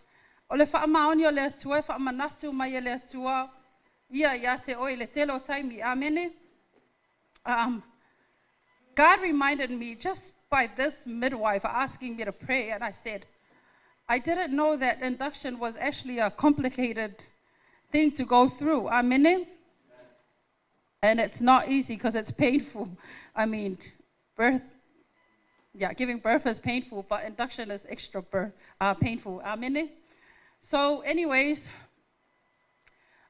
ole whaamaoni o le atua, whaamanatu mai e le atua, ia ia te oi le telo taimi. Amen. God reminded me just by this midwife asking me to pray, and I said, I didn't know that induction was actually a complicated thing to go through. Amen. And it's not easy because it's painful. I mean, birth, yeah, giving birth is painful, but induction is extra painful. Amen. So anyways,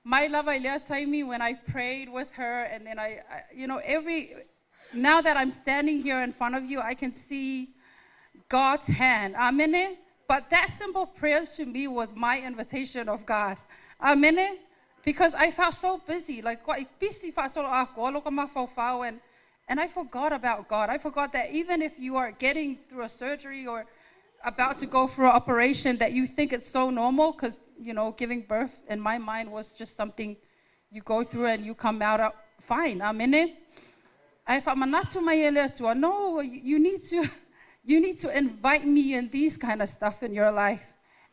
my love, taimi, when I prayed with her, and then I you know, now that I'm standing here in front of you, I can see God's hand. Amen. But that simple prayer to me was my invitation of God. Amen. Because I felt so busy, like busy and I forgot about God. I forgot that even if you are getting through a surgery or about to go through an operation, that you think it's so normal, because, you know, giving birth in my mind was just something you go through and you come out fine. Amen. No, you need to invite me in these kind of stuff in your life.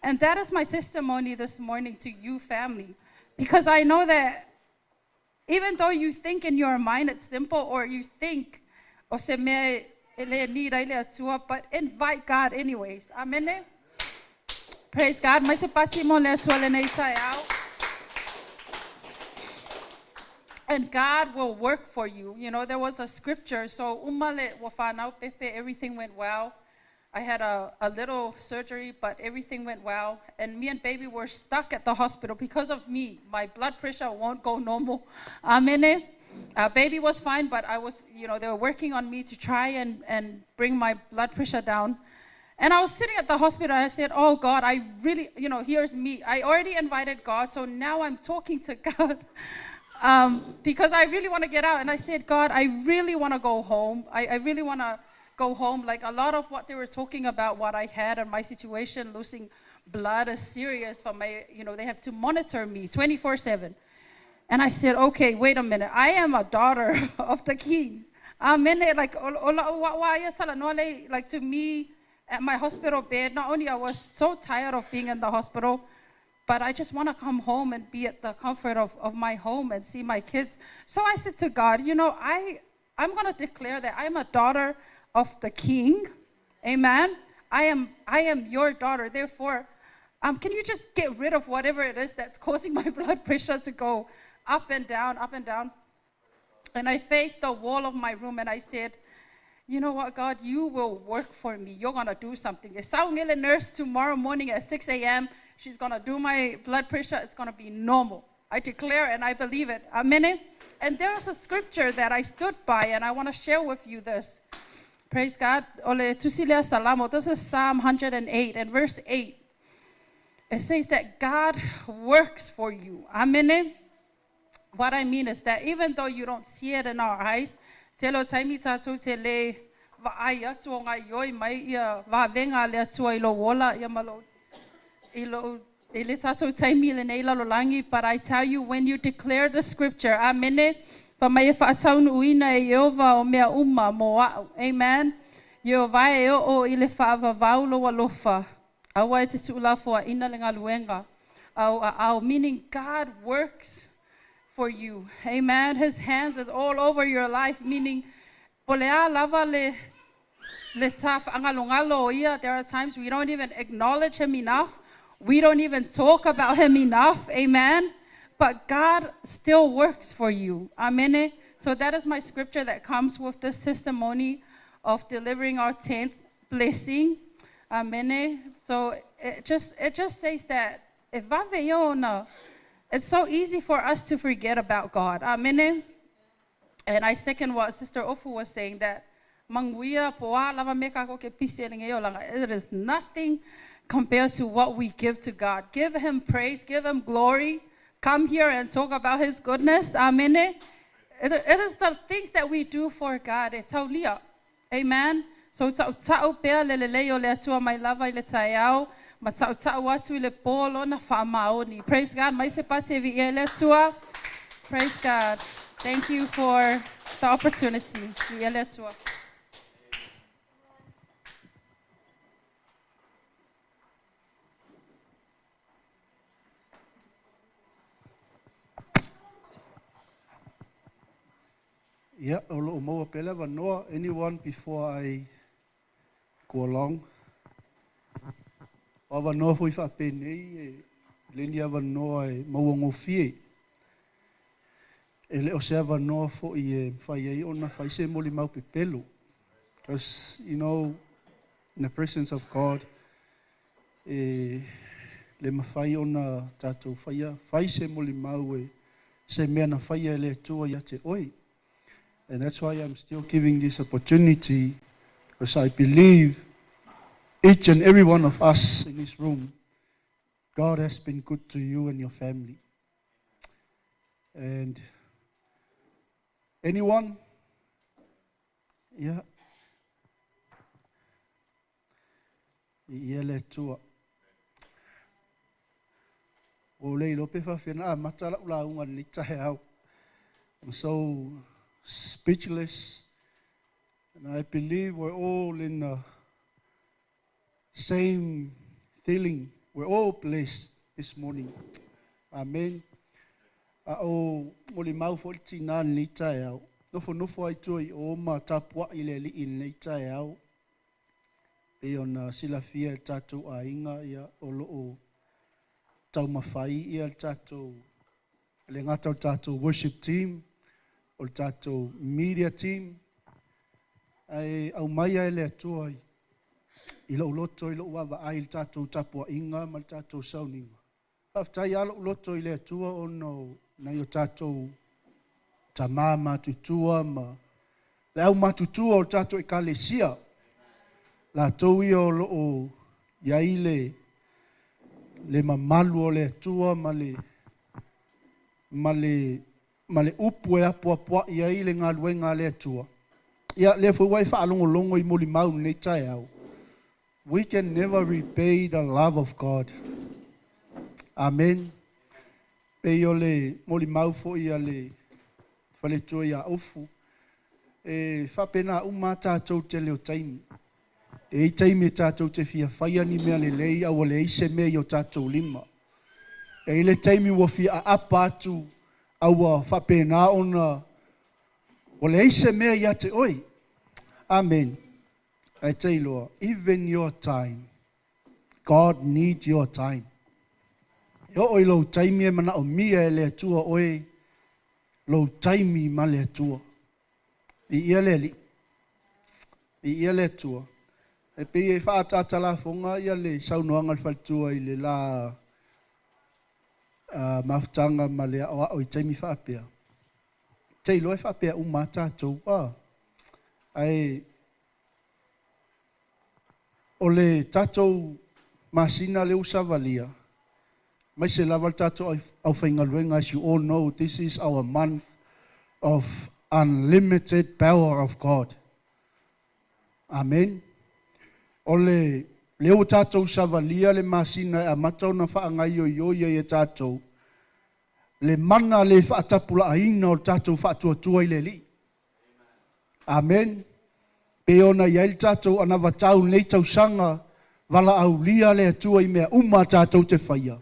And that is my testimony this morning to you, family. Because I know that even though you think in your mind it's simple, or you think, but invite God anyways. Amen. Praise God. And God will work for you. You know, there was a scripture. So, everything went well. I had a little surgery, but everything went well. And me and baby were stuck at the hospital because of me. My blood pressure won't go normal. Amen. Baby was fine, but I was, you know, they were working on me to try and bring my blood pressure down. And I was sitting at the hospital and I said, oh God, I really, you know, here's me. I already invited God, so now I'm talking to God. Because I really want to get out. And I said, God, I really want to go home. I really want to go home. Like a lot of what they were talking about, what I had and my situation, losing blood is serious for my, you know, they have to monitor me 24/7. And I said, okay, wait a minute. I am a daughter of the King. Amen. Like, to me, at my hospital bed, not only I was so tired of being in the hospital, but I just want to come home and be at the comfort of my home and see my kids. So I said to God, I'm going to declare that I'm a daughter of the King. Amen. I am your daughter. Therefore, can you just get rid of whatever it is that's causing my blood pressure to go up and down, up and down? And I faced the wall of my room and I said, you know what, God, you will work for me. You're going to do something. A nurse tomorrow morning at 6 a.m., she's going to do my blood pressure. It's going to be normal. I declare and I believe it. Amen. And there's a scripture that I stood by, and I want to share with you this. Praise God. Ole tusilea salamo. This is Psalm 108 and verse 8. It says that God works for you. Amen. What I mean is that even though you don't see it in our eyes, telo taimi tātou te le vaai atu o ngai oi mai ia vavenga le atua i lo wola ia malo i lo i le tātou taimi le nei lalolangi, but I tell you, when you declare the scripture, amen, pa mai e whaataunu uina e Iova o mea uma mō au. Amen. Iova e o i le whaavavau lo alofa. Aua e te tuulafoa ina le ngaluenga. Au, au, meaning God works for you. Amen. His hands is all over your life, meaning polea lava le ta whaangalongalo ia. There are times we don't even acknowledge him enough. We don't even talk about him enough. Amen. But God still works for you. Amen. So that is my scripture that comes with this testimony of delivering our 10th blessing. Amen. So it just says that it's so easy for us to forget about God. Amen. And I second what Sister Ofu was saying, that it is nothing compared to what we give to God. Give him praise, give him glory. Come here and talk about his goodness. Amen. It is the things that we do for God. Amen. So tau pea le lelei o le atua mai lava i le taiao, ma tau tau atu i le polo na whaamaoni. Praise God. Mai se pate vi e le atua. Praise God. Thank you for the opportunity. Vi e le atua. Yeah, o lo maua pele vanoa. Anyone before I go along? O vanoa fui whaapene, e leni a vanoa e maua ngofie. E le o se vanoa fo i e whai ei ona whai se moli mau pepelo. Because, you know, in the presence of God, e le mawhai ona tātou whaia, whai se moli mau e se mea na whaia e le atua ia te oi. And that's why I'm still giving this opportunity, because I believe each and every one of us in this room, God has been good to you and your family. And anyone? Yeah. Ia le tua. O le lope whawhena, a matala ula unga ni tahe au. I'm so speechless. And I believe we're all in the same feeling. We're all blessed this morning. Amen. O moli mau fo tina ni tae au. Nofo nofo ai tui o ma tapua i le li i nei tae au. Pe ona silafia e tātou ainga ia o loo taumawhai ia tātou le ngata o tātou worship team, o tātou media team. Ai au mai ai le atua i lou loto i lou ava ai le tātou tapua inga ma le tātou sauninga. Whaftai a lou loto i le atua ono nei o tātou tamā matutua ma le au matutua o tātou i kalesia. La tau ia o loo iai le mamalu o le atua ma le upu e apuapua iai le ngaluenga le atua. Ia le fue wai whaalongolongo i moli mau nei tae au. We can never repay the love of God. Amen. Pe o le moli mau fo ia le whaletua ia ofu. E whapena uma tātou te leo taimi. E i taimi e tātou te fia whaia ni mea lelei a ua leai se mea i o tātou lima. E i le taimi ua fia aapa atu a ua faapena ona ua leai se mea ia te oe. Amen. Ae te iloa, even your time, God need your time. E oo i lou taimi e manaomia e le Atua oe, lou taimi ma le Atua. Viia le Alii. Viia le Atua. E pei e faaataata lafoga ia le saunoaga a le faletua i le la mafutaga ma le aoao i taimi faapea. Te iloa e faapea uma lava tatou. Ae o le tatou masina lea ua savalia, aemaise lava le tatou aufaigaluega, as you all know, this is our month of unlimited power of God. Amen. O le lea ua tatou savalia le masina e amata ona faagaioioi ai e tatou le mana le faatapulaaina o le tatou faatuatua i le Alii. Amen. Pe ona i ai le tatou anavatau nei tausaga valaaulia le Atua i mea uma tatou te faia.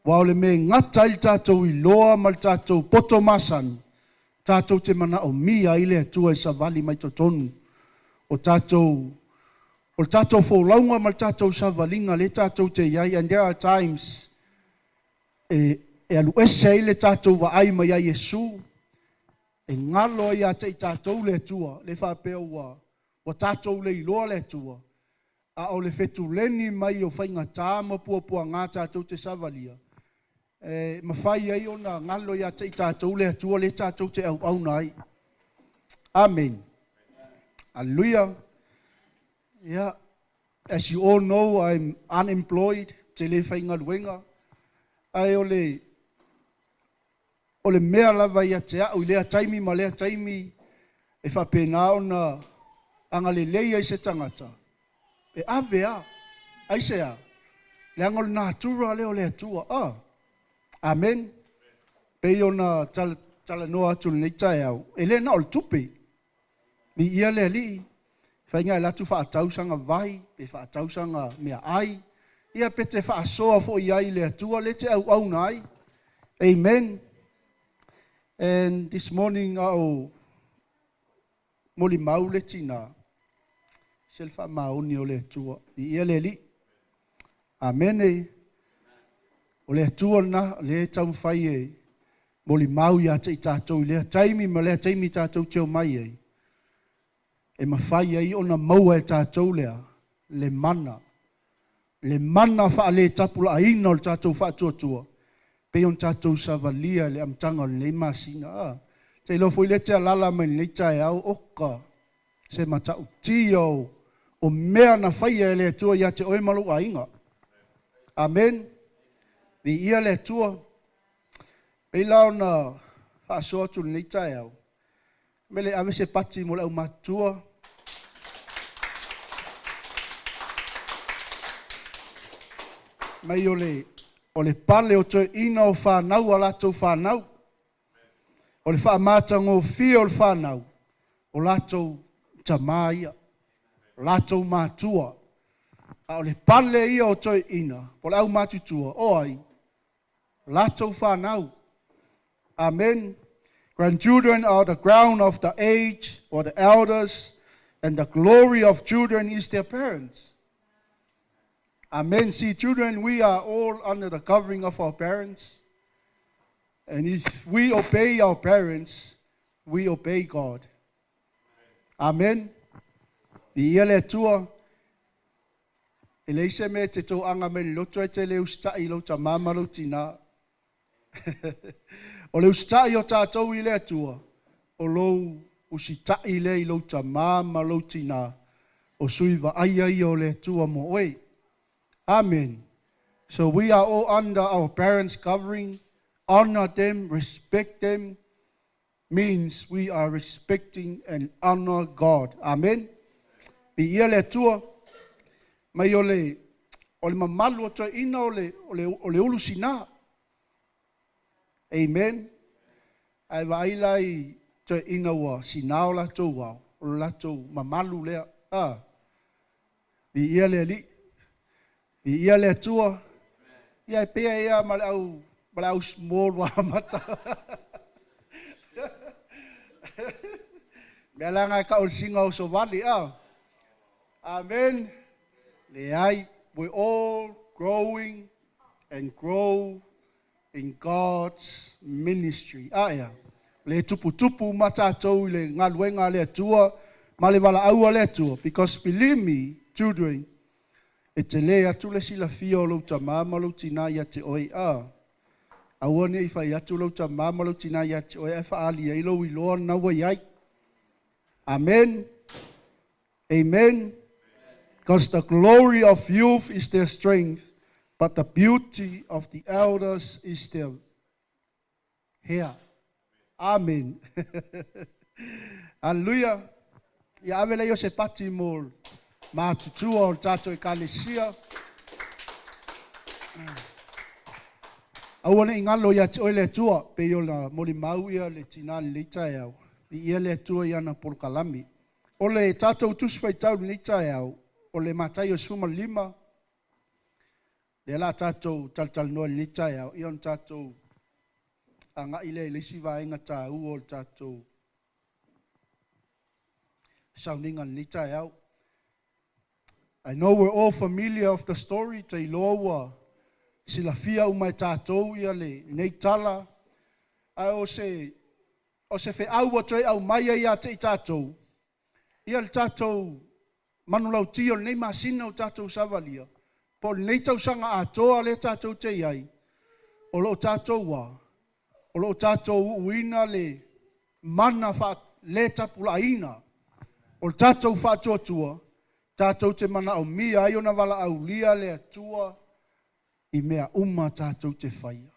Ua o le mea e gata ai le tatou iloa ma le tatou poto masani, tatou te manaomia ai le Atua e savali mai totonu o tatou o le tatou folauga ma le tatou savaliga le tatou te i ai. And there are times e alu ese ai le tatou vaai mai ai Iesu, e galo ai ia te i tatou le Atua, le faapea ua tatou le iloa le Atua, a o le fetuleni mai o faigata ma puapuaga tatou te savalia, e mafai ai ona galo ia te i tatou le Atua le tatou te auauna ai. Amen. Hallelujah. Yeah. As you all know, I'm unemployed. Te le faigaluega. Ae o le mea lava ia te au i lea taimi ma lea taimi e faapena ona agalelei ai se tagata. E ave a. Ai se a. Leaga o le natura lea o le Atua. Ah. Amen. Pei ona talanoa atu lenei taeao. E le na o le tupe. Viia le Alii. Faiga e latu faatausaga vai, pe faatausaga mea ai. Ia pe te faasoa foi ai le Atua le te auauna ai. Amen. And this morning ao molimau le tina. Se le faamaoni o le Atua. Viia le Alii. Amene. O le Atua lena, le taumafai e molimau ia te i tatou i lea taimi ma lea taimi tatou te omai ai. E mafai ai ona maua e tatou lea, le mana. Le mana faale tapulaaina o le tatou faatuatua. Pe ona tatou savalia le amataga o lenei masina. Ah. Te iloa foi le te alala mai lenei taeao oka. Se matautia o mea na faia e le Atua ia te oe ma lou aiga. Amen. Viia le Atua. Pei la ona faasoa atu lenei taeao. Mele ave se pati mo le aumatua. Mai o le pale o toeaina o whanau a latou whanau. O le whaamatagofie o le whanau. O latou tamā ia. O latou matua. A o le pale ia o toeaina. O le aumatutua. O ai. Latou whanau. Amen. Grandchildren are the crown of the age or the elders, and the glory of children is their parents. Amen. See, children, we are all under the covering of our parents. And if we obey our parents, we obey God. Amen. Viia le Atua. E leai se mea te toaga mai le loto e te le usitai i lou tamā ma lou tinā. O le usitai o tatou i le Atua, o lou usitai lea i lou tamā ma lou tinā, o sui vaaia ia o le Atua mo oe. Amen. So we are all under our parents' covering. Honor them, respect them, means we are respecting and honor God. Amen. Viia le Atua, mai o le mamalu o toeaina o le ulu sinā. Amen. Ae vaai la i toeaina ua sinā o latou ao, o le latou mamalu lea. Ah. Viia le Alii. Viia le Atua. Ia e pea ia ma le au ma le au small ua amata. Mea leaga e tau o le siga o sovali a. Amen. Leai, we all growing and grow in God's ministry. A ea, le tuputupu uma tatou i le galuega a le Atua ma le valaau a le Atua. Because believe me, children, e tele atu le silafia o lou tamā ma lou tinā ia te oe. A, aua ne i fai atu lou tamā ma lou tinā ia te oe ae faaali ai lou iloa lena ua i ai. Amen. Amen. Because the glory of youth is their strength, but the beauty of the elders is their hair. Amen. Hallelujah. Ia ave lea o se pati mo matutua o le tatou ekalesia. Aua ne i galo ia te oe le Atua, pei ona molimau ia le tinā i lenei taeao, viia le Atua i ana polokalame. O le tatou Tusi Faitau i lenei taeao, o le Mataio 15, lea la tatou talatalanoa i lenei taeao, ia ona tatou agai lea i le isi vaega taua o le tatou sauniga i lenei taeao. I know we're all familiar of the story, te iloa ua silafia uma e tatou ia lenei tala, ae o se feau ua toe aumai ai ia te i tatou, ia le tatou manulauti o lenei masina o tatou savalia, po o lenei tausaga atoa lea tatou te i ai, o lo o tatou ua, o lo o tatou uuina le mana faaletapulaaina o le tatou faatuatua, tatou te manaomia ai ona valaaulia le Atua i mea uma tatou te faia.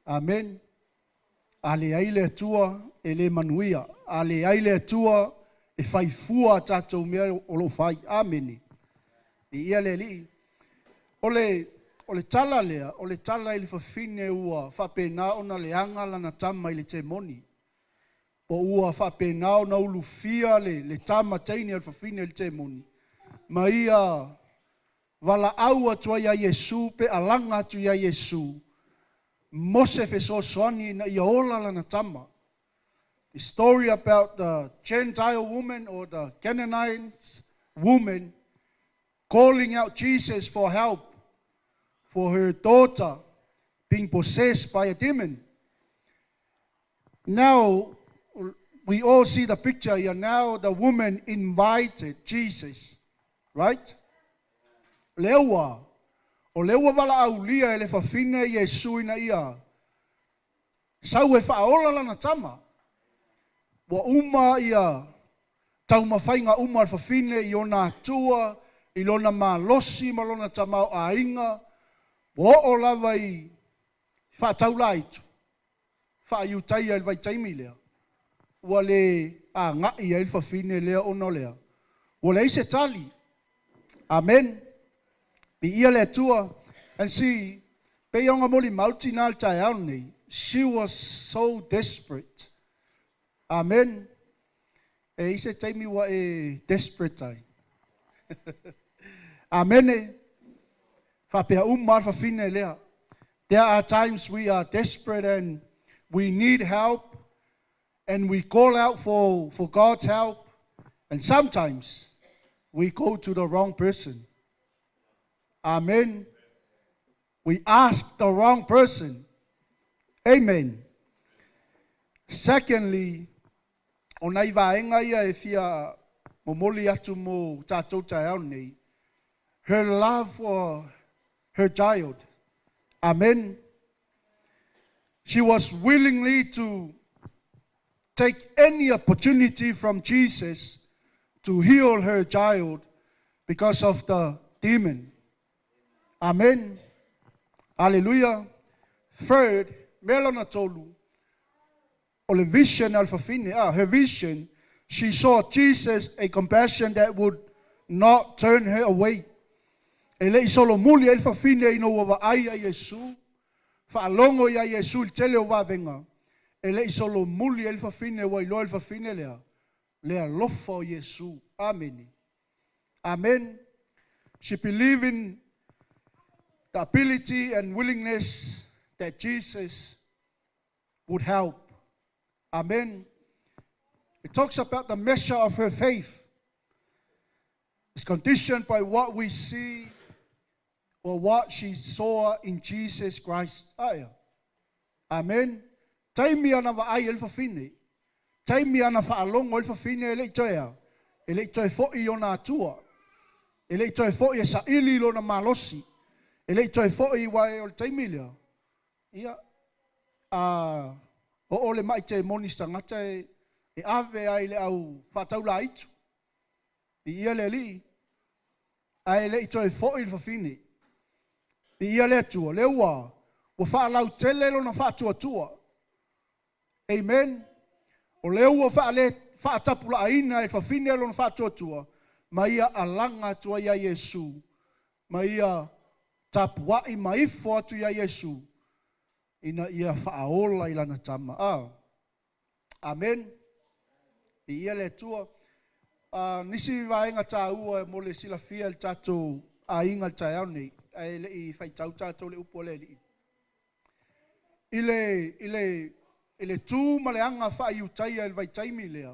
Amen. A leai le Atua e le manuia. A leai le Atua e faifua a tatou mea o lo o fai. Amene. Viia le Alii. O le, o le tala lea, o le tala i le fafine ua faapena ona leaga lana tama i le temoni. Po ua faapena ona ulufia le, le tama teine o le fafine i le temoni. Ma ia valaau atu ai ia Iesu pe alaga atu ia Iesu mo se fesoasoani ina ia ola lana tama. The story about the Gentile woman or the Canaanite woman calling out Jesus for help for her daughter being possessed by a demon. Now, we all see the picture here. Now, the woman invited Jesus, right? Lea ua, o lea ua valaaulia e le fafine Iesu ina ia sau e faaola lana tama. Ua uma ia taumafaiga uma a le fafine i ona atua, i lona malosi ma lona tamaoaiga, ua oo lava i faataulaitu, faa-Iutaia i le vaitaimi lea, ua le agai ai le fafine lea ona o lea, ua leai se tali. Amen. Viia le Atua. And see, pei ona molimau tinā i le taeao lenei, she was so desperate. Amen. E i se taimi ua e desperate ai. Amene. Faapea uma le fafine lea. There are times we are desperate and we need help and we call out for God's help and sometimes we go to the wrong person. Amen. We ask the wrong person. Amen. Secondly, o nai vaega ia e fia momoli atu mo tatou taeao nei, her love for her child. Amen. She was willingly to take any opportunity from Jesus to heal her child because of the demon. Amen. Hallelujah. Third, mea lona tolu, o le vision a le fafine. Ah, her vision, she saw Jesus, a compassion that would not turn her away. E le i solomuli ai le fafine ina ua vaai a Iesu, faalogo ia Iesu i le tele o vavega, e le i solomuli ai le fafine ua iloa le fafine lea, le alofa o Iesu. Amene. Amen. She believed in the ability and willingness that Jesus would help. Amen. It talks about the measure of her faith. It's conditioned by what we see or what she saw in Jesus Christ. Aia. Amen. Taimi ana vaai e le fafine. Taimi ana faalogo e le fafine e le i toe a. E le i toe foi i ona atua. E le i toe foi e saili i lona malosi. E le i toe foi aua o le taimi lea. Ia, a oo le mai temoni i se tagata e, e ave ai le au faataulaitu. Viia le Alii, ae le i toe foi le fafine. Viia le Atua, lea ua ua faalautele lona faatuatua. Amen. O lea ua faale faatapulaaina e fafine lona faatuatua, ma ia alaga atu ai ia Iesu, ma ia tapuai ma ifo atu ia Iesu, ina ia faaola i lana tama. Ah. Amen. Viia le Atua. Nisi vaega taua mo le silafia i le tatou aiga i le taeao nei, ae le i faitau tatou le upu a le Alii. I le, i le, i le tu ma le aga faa-Iutaia i le vaitaimi lea,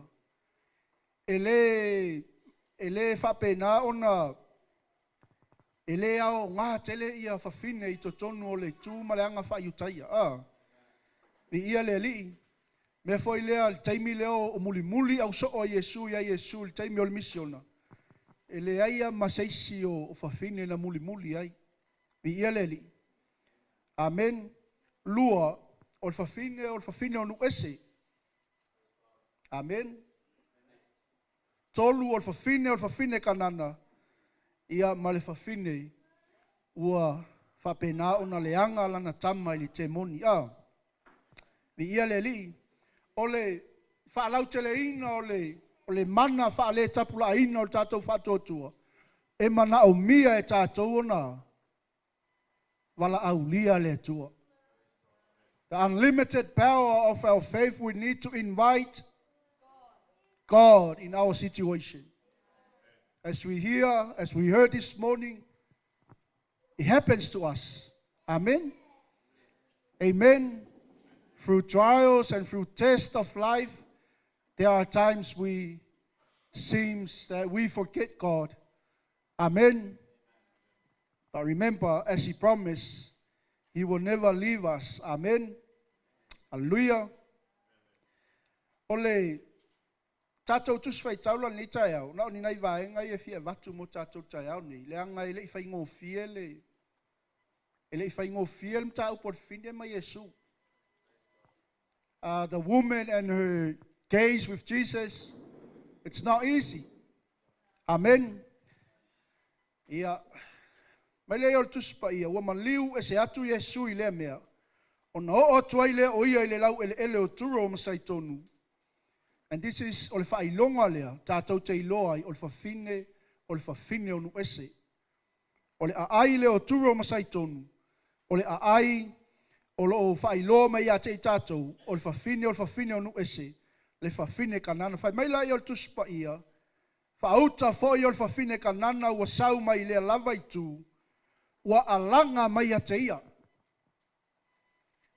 e le, e le faapena ona e le aoga tele ia fafine i totonu o le tu ma le aga faa-Iutaia. Ah, viia le Alii. Mea foi lea, le taimi lea o mulimuli au soo a Iesu ia Iesu i le taimi o le misiona, e leai lava ma se isi o fafine na mulimuli ai. Viia le Alii. Amen. Lua, o le fafine o le fafine o nuu ese. Amen. Tolu, o le fafine o le fafine Kanana, ia ma le fafine ua faapena ona leaga lana tama i le temoni. A, viia le Alii. O le faalauteleina o le, o le mana faaletapulaaina o le tatou faatuatua, e manaomia e tatou ona valaaulia le Atua. The unlimited power of our faith, we need to invite God in our situation. As we hear, as we heard this morning, it happens to us. Amen. Amen. Through trials and through tests of life, there are times we seems that we forget God. Amen. But remember, as He promised, He will never leave us. Amen. Hallelujah. O le tatou tusi faitau la lenei taeao, na o ni nai vaega ia e fia avatu mo tatou taeao nei, leaga e le i faigofie le e le i faigofie le mataupu o le fafine ma Iesu. The woman and her case with Jesus, it's not easy. Amen. Ia, mai lea o le Tusi Paia, ua maliu ese atu Iesu i lea mea, ona oo atu ai lea o ia i le laueleele o Turo ma Saitonu. And this is, o le faailoga lea, tatou te iloa ai, o le fafine, o le fafine o nuu ese. O le aai lea o Turo ma Saitonu, o le aai o lo o faailoa mai ia te i tatou, o le fafine o le fafine o nuu ese, le fafine Kanana. Fai mai laia o le Tusi Paia, Faauta foi o le fafine Kanana ua sau mai i lea lava itu, ua alaga mai ia te ia.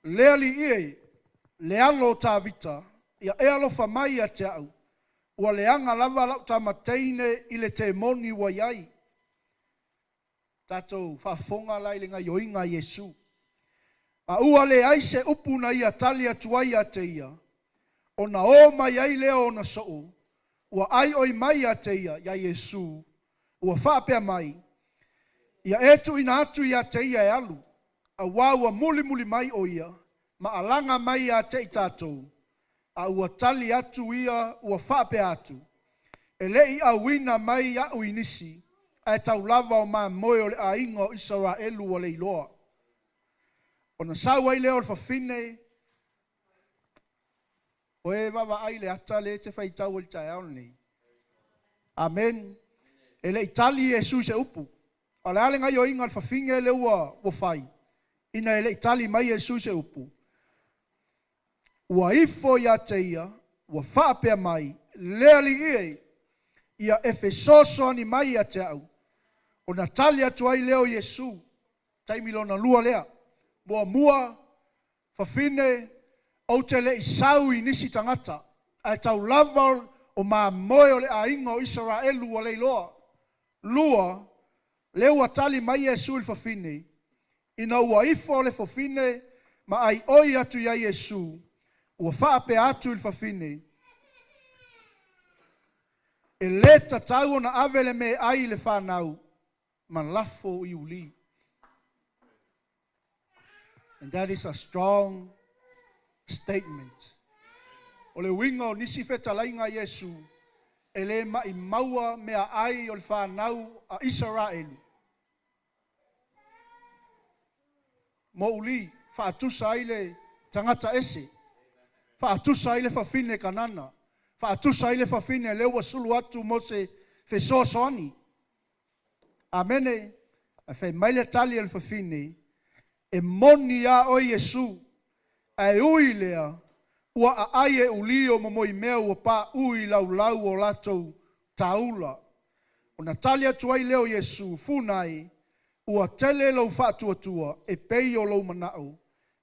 Le Alii e, le alo o Tavita, ia e alofa mai ia te au, ua leaga lava lau tama teine i le temoni ua i ai. Tatou faafofoga la i le gaioiga a Iesu. A ua leai se upu na ia tali atu ai ia te ia, ona o mai ai lea o ona soo, ua aioi mai ia te ia, iā Iesu, ua faapea mai, Ia e tuuina atu ia te ia e alu, auā ua mulimuli mai o ia, ma alaga mai ia te i tatou. A ua tali atu ia ua faapea atu, E le i auina mai aʻu i nisi, ae tau lava o mamoe o le aiga o Isaraelu ua le iloa. Ona sau ai lea o le fafine, O e vaavaai i le ata lea e te faitau ai i le taeao lenei. Amen. E le i tali Iesu i se upu. A o le a le gaioiga a le fafine lea ua, ua fai, ina e le i tali mai Iesu i se upu? Ua ifo ia te ia, ua faapea mai, Le Alii e, ia e fesoasoani mai ia te au. Ona tali atu ai lea o Iesu, taimi lona lua lea. Muamua, fafine, ou te le i sau i nisi tagata, ae tau lava o mamoe o le aiga o Isaraelu ua leiloa. Lua, lea ua tali mai Iesu i le fafine, ina ua ifo le fafine ma aioi atu ia Iesu, ua faapea atu i le fafine, e lē tatau ona ave le meaai i le fanau ma lafo i ulī. And that is a strong statement. O le uiga o nisi fetalaiga a Iesu, e lē maʻimaua meaai o le fanau a Isaraelu mo ulī, faatusa ai le tagata ese, faatusa ai le fafine Kanana, faatusa ai le fafine lea ua sulu atu mo se fesoasoani. Amene. Ae fai mai le tali a le fafine, e moni a oe Iesu, ae ui lea, ua aai e ulī o momoimea ua paʻū i laulau o latou taula. Ona tali atu ai lea o Iesu, funai, ua tele lou faatuatua e pei o lou manaʻo,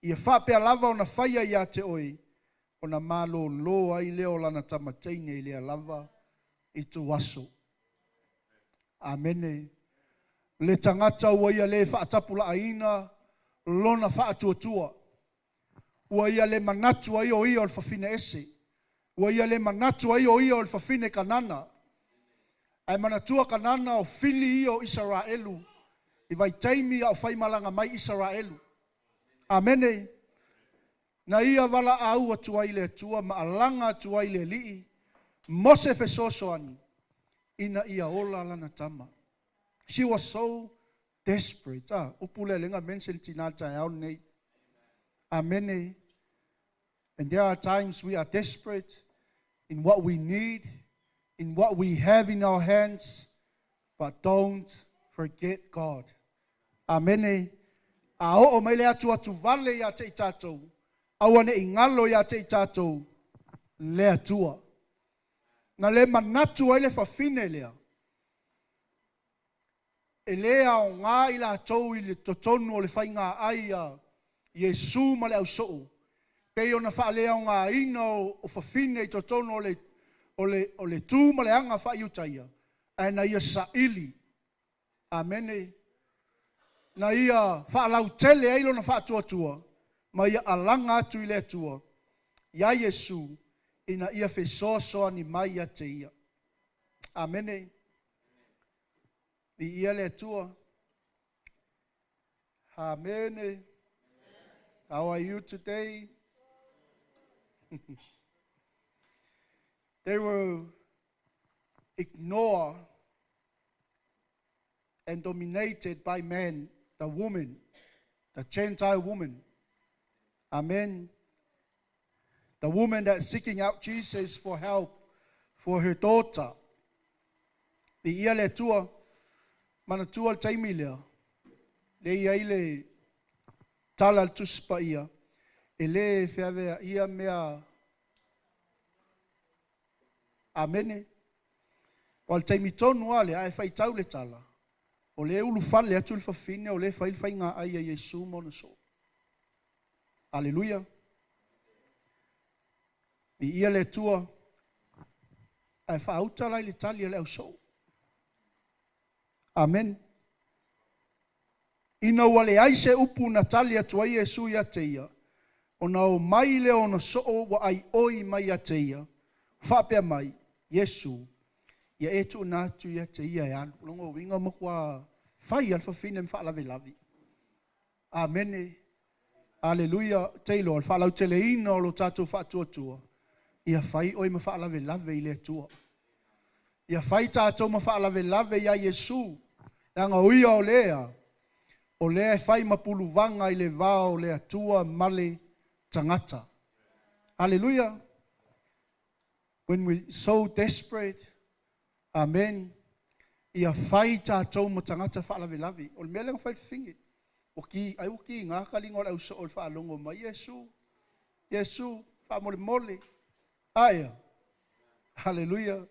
ia faapea lava ona faia ia te oe, ona malōlō ai lea o lana tamateine i lea lava ituaso. Amene. Le tagata ua ia lē faatapulaaina lona faatuatua, ua ia le manatu ai o ia o le fafine ese, ua ia le manatu ai o ia o le fafine Kanana. Ae manatua Kanana o fili ia o Isaraelu i vaitaimi a o faimalaga mai Isaraelu. Amene. Na ia valaau atu ai le Atua ma alaga atu ai le Alii mo se fesoasoani ina ia ola lana tama. She was so desperate. Ah, upu lea lenga mention tina taeao nei. Amene. And there are times we are desperate in what we need, in what we have in our hands, but don't forget God. Amene. A oo mai le atu atu vale ia te i tātou, aua ne i galo ia te i tātou le Atua. Na le manatu ai le fafine lea, e lē aogā i latou i le totonu o le faiga ai a Iesu ma le ausoo, pei ona faaleaogāina o fafine i totonu o le tu ma le aga faaiutaia, ae na ia saili. Amene. Na ia faalautele ai lona faatuatua ma ia alaga atu i le Atua iā Iesu ina ia fesoasoani mai ia te ia. Amene. Viia le Atua. Amene. How are you today? They were ignored and dominated by men, the woman, the Gentile woman. Amen. The woman that's seeking out Jesus for help for her daughter. Viia le Atua, manatua le taimi lea. Le ia i le tala le Tusi Paia, e lē feaveaia mea. Amene. O le taimi tonu a lea, ae faitau le tala. O le ulufale atu le fafine, o le fai le faiga ai a Iesu ma ona soo. Aleluia. Viia le Atua. Ae faauta la i le tali a le ausoo. Amen. Ina ua leai se upu na tali atu ai Iesu ia te ia, ona o mai lea ona soo ua aioi mai ia te ia, faapea mai, Iesu, ia e tuuna atu ia te ia e alu. Longa uiga matua fai a le fafine ma faalavelave. Amene. Aleluia. Teilo, le faalauteleina o lo tatou faatuatua, ia fai oe ma faalavelave i le Atua. Ia fai tātou ma faalavelave ia Iesu. Leaga o ia o lea, o lea e fai ma puluvaga i le vao o le Atua ma le tagata. Hallelujah. When we so desperate, amen, ia fai tātou ma tagata faalavelave. O le mea lea na fai le fafine. O ki, ai o ki ngā kalinga o le auso o le faalogo mai, Iesu, Iesu, faamolemole. Aia. Hallelujah.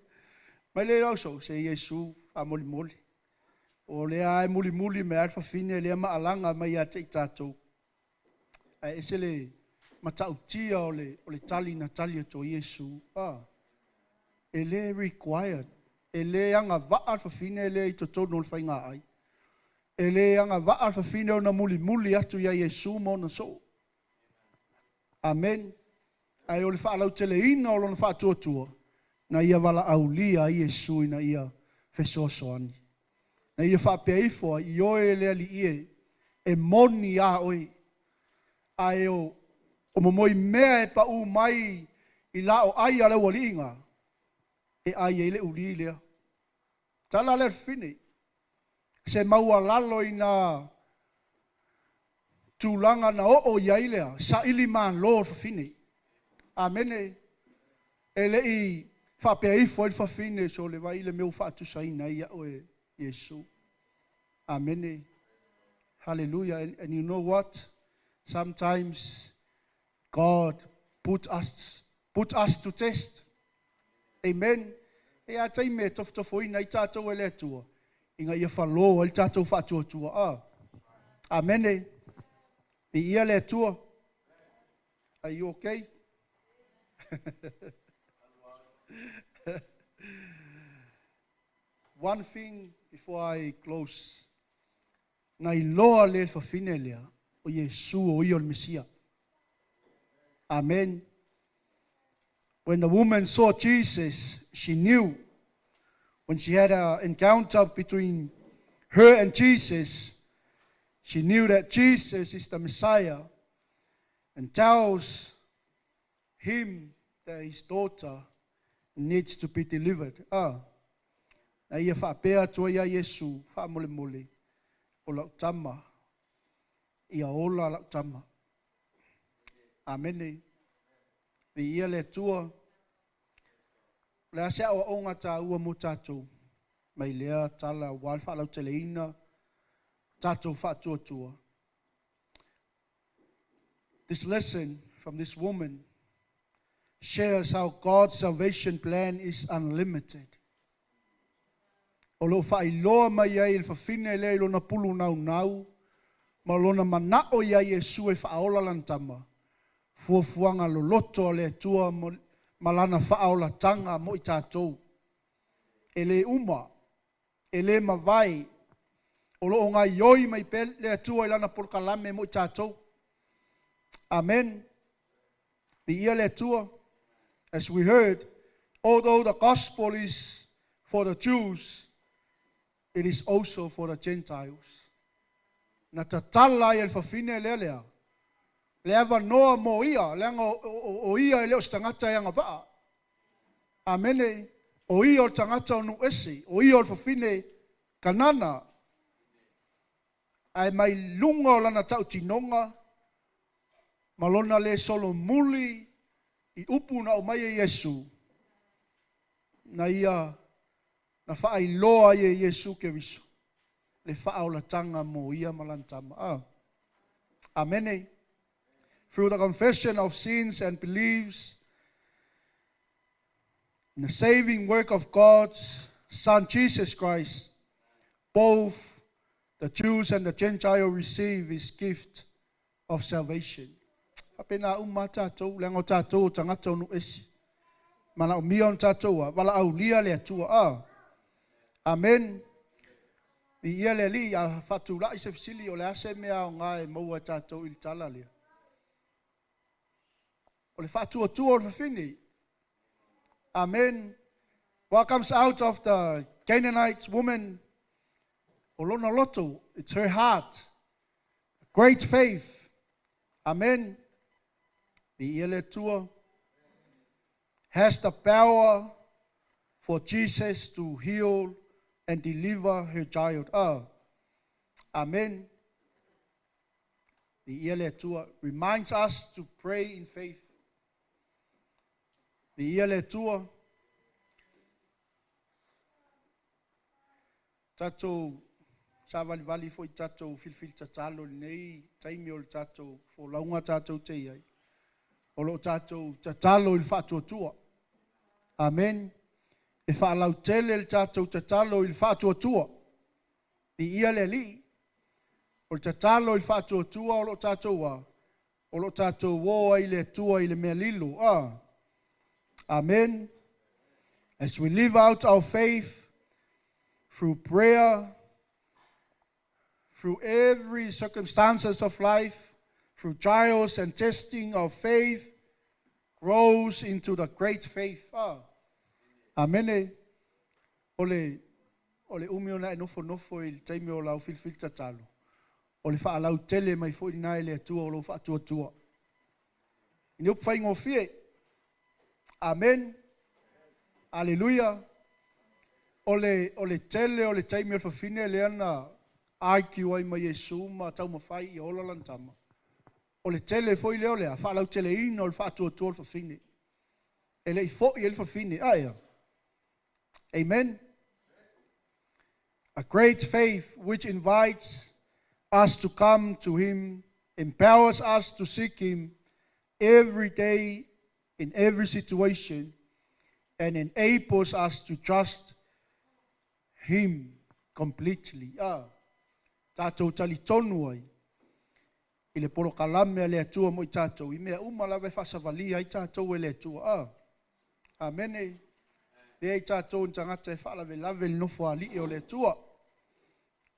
Mai le auso, se Iesu, faamolemole. O lea ai mulimuli me ai fafine lea maalaga mai ia te i tatou. Ae ese le matautia o le tali na tali atu ai Iesu. E le required. E le agavaa le fafine lea i totonu o le faiga ai. E le agavaa le fafine ona mulimuli atu ia Iesu ma ona soo. Amen. Ae o le faalauteleina o lona faatuatua, na ia valaaulia ai Iesu ina ia fesoasoani. Na ia faapea ifo ai, i oe le alii e, e moni a oe. Ae o momoi mea e pau mai i la o ai a le ualiiga, e ai ai le uli lea. Tala le fine. Se maua lalo i nā tulaga na oo i ai lea, saili malo le fafine. Amene. E lei faapea ifo ai le fafine, so le vai le mea ua faatusaina ai ia'u e Iesu. Amene. Hallelujah. And you know what? Sometimes God put us to test. Amen. E a taimi e tofotofoina ai tatou e le Atua, ina ia falo ai le tatou faatuatua. Amene. Viia le Atua. Are you okay? One thing before I close. Na iloa le fafine lea, o Iesu o ia o le Mesia. Amen. When the woman saw Jesus, she knew. When she had an encounter between her and Jesus, she knew that Jesus is the Messiah and tells him that his daughter needs to be delivered. Na ia faapea atu ai ia Iesu, faamolemole, o lau tama, ia ola lau tama. Amene. Viia le Atua. O le a se aoaoga taua mo tatou. Mai lea tala ua le faalauteleina, tatou faatuatua. This lesson from this woman shares how God's salvation plan is unlimited. O lo faailoa mai ai le fafine lea i lona pulu naunau, ma lona manao ia Iesu e faaola lana tama. Fuafuaga loloto a le Atua ma lana faaolataga mo i tatou. E le uma, e le mavae, o lo o gaioi mai pea le Atua i lana polokalame mo i tatou. Amen. Viia le Atua. As we heard, although the gospel is for the Jews, it is also for the Gentiles. Na tatala ai e le fafine lea lea. Le avanoa mo ia, leaga o ia e le o se tagata e agavaa. Amene. O ia o le tagata o nuu ese, o ia o le fafine Kanana. Ae mai luga o lana tautinoga, ma lona le solomuli i upu na aumai e Iesu, na ia na faailoa ai e Iesu Keriso le faaolataga mo ia ma lana tama. Amene. Through the confession of sins and beliefs in the saving work of God's Son Jesus Christ, both the Jews and the Gentile receive his gift of salvation. Faapena uma tatou, leaga o tatou o tagata o nuu ese. Manaomia ona tatou a, valaaulia le Atua. Amen. Viia le Alii a faatulai se fesili o le a se mea aoga e maua e tatou i le tala lea. O le faatuatua o le fafine. Amen. What comes out of the Canaanite woman, o lona loto, it's her heart. Great faith. Amen. Viia le Atua. Has the power for Jesus to heal and deliver her child. Amen. Viia le Atua reminds us to pray in faith. Viia le Atua. Tatou savalivali foi tatou filifili tatalo lenei taimi o le tatou folauga tatou te i ai. O lo o tatou tatalo i le faatuatua. Amen. E faalautele le tatou tatalo i le faatuatua. Viia le Alii. O le tatalo i le faatuatua o lo o tatou a, o lo o tatou o ai i le Atua i le mea lilo. Ah. Amen. As we live out our faith through prayer, through every circumstances of life, through trials and testing, our faith grows into the great faith. Ah. Amene. O le umi ona e nofonofo i le taimi o lau filifili tatalo. O le faalautele mai foi na e le Atua o lou faatuatua. I ni upu faigofie. Amen. Aleluia. O le tele o le taimi o le fafine lea na argue ai ma Iesu ma taumafai ia ola lana tama. O le tele foi lea o lea, faalauteleina o le faatuatua o le fafine. E le i foi e le fafine. Aia. Amen. A great faith which invites us to come to Him, empowers us to seek Him every day in every situation, and enables us to trust Him completely. Ah, tātou talitonu ai i le polokalame a le Atua mo i tātou. I mea uma lava e faasavalia ai tātou e le Atua. Ah, amene. Lea i tātou ni tagata e faalavelave le nofo alii o le Atua.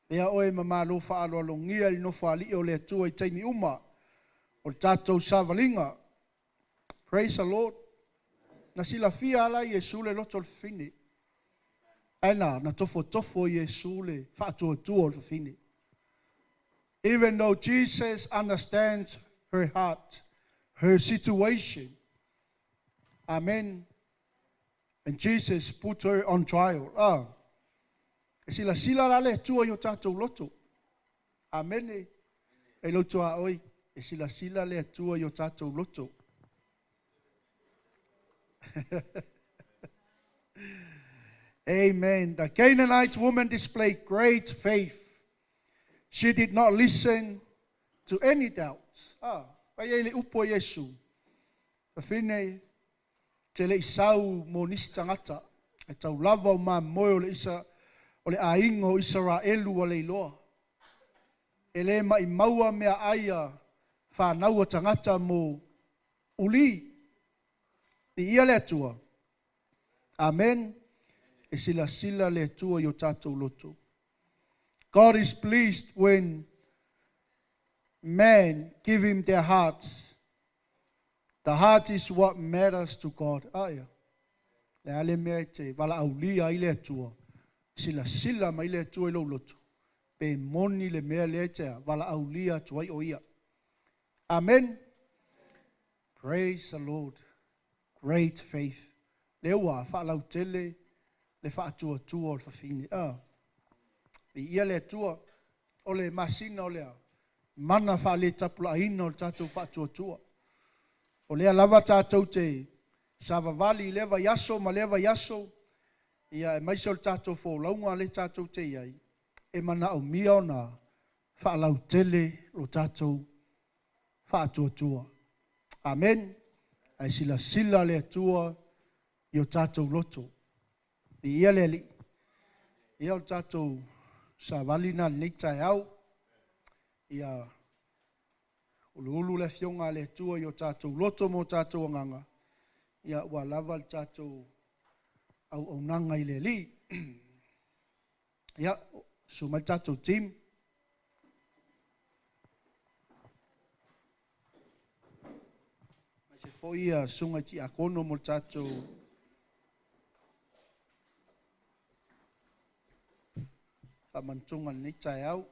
Lea oe ma malo faaloalogia le nofo alii o le Atua i taimi uma. O le tātou savaliga. Praise the Lord. Na silafia ala Iesu le loto o le fafine. Ae na tofotofo Iesu le faatuatua o le fafine. Even though Jesus understands her heart, her situation. Amen. And Jesus put her on trial. Ah. E silasila la le Atua i o tātou loto. Amen. E loto a oi. E silasila le Atua i o tātou loto. Amen. The Canaanite woman displayed great faith. She did not listen to any doubts. Ah, pai e le upo Iesu. Fafine, te le isau mo nisi tagata. E tau lava o mamoe o le isa, o le aiga o Isaraelu a leiloa. E le mai maua mea aia whānaua tagata mo uli. I ia le Atua. Amen. E silasila le Atua i o tātou loto. God is pleased when men give him their hearts. The heart is what matters to God. Aia. Le ale mea i te wala aulia i le Atua. Silasila mai le Atua i lou loto. Pe moni le mea le te wala aulia atu ai o ia. Amen. Praise the Lord. Great faith. Le ua faalautele le faatuatua o le fafine. Ah. I ia le Atua o le masina o lea. Mana wha tapulaaina o le tātou faatuatua. O lea lava tātou te savavali i lea vaiaso ma lea vaiaso. Ia e maise o le tātou folauga le tātou te iai. E manaomia ona faalautele lo tātou faatuatua. Amen. Ae silasila le Atua i o tātou loto. I ia le Alii. Ia o le tātou savali na lenei taeao. Ia uluulu le afioga a le Atua i o tātou loto mo tātou agaga. Ia ua lava le tātou auaunaga i le Alii. Ia, susu mai le tātou team. Mai se foi ia susuga i tiakono mo le tātou faamanatuga lenei taeao.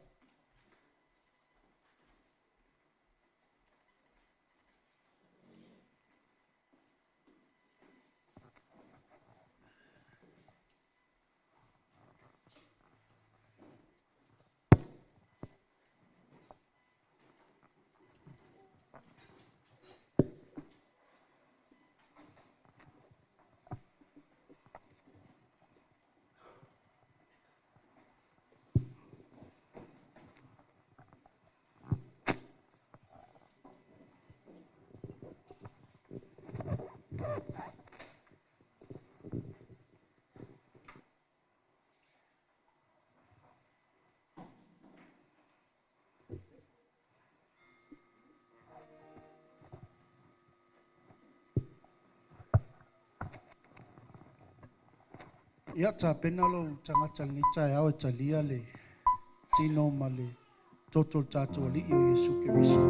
Ia tapena lou tagata i lenei taeao e talia le tino ma le toto o le tatou Alii o Iesu Keriso.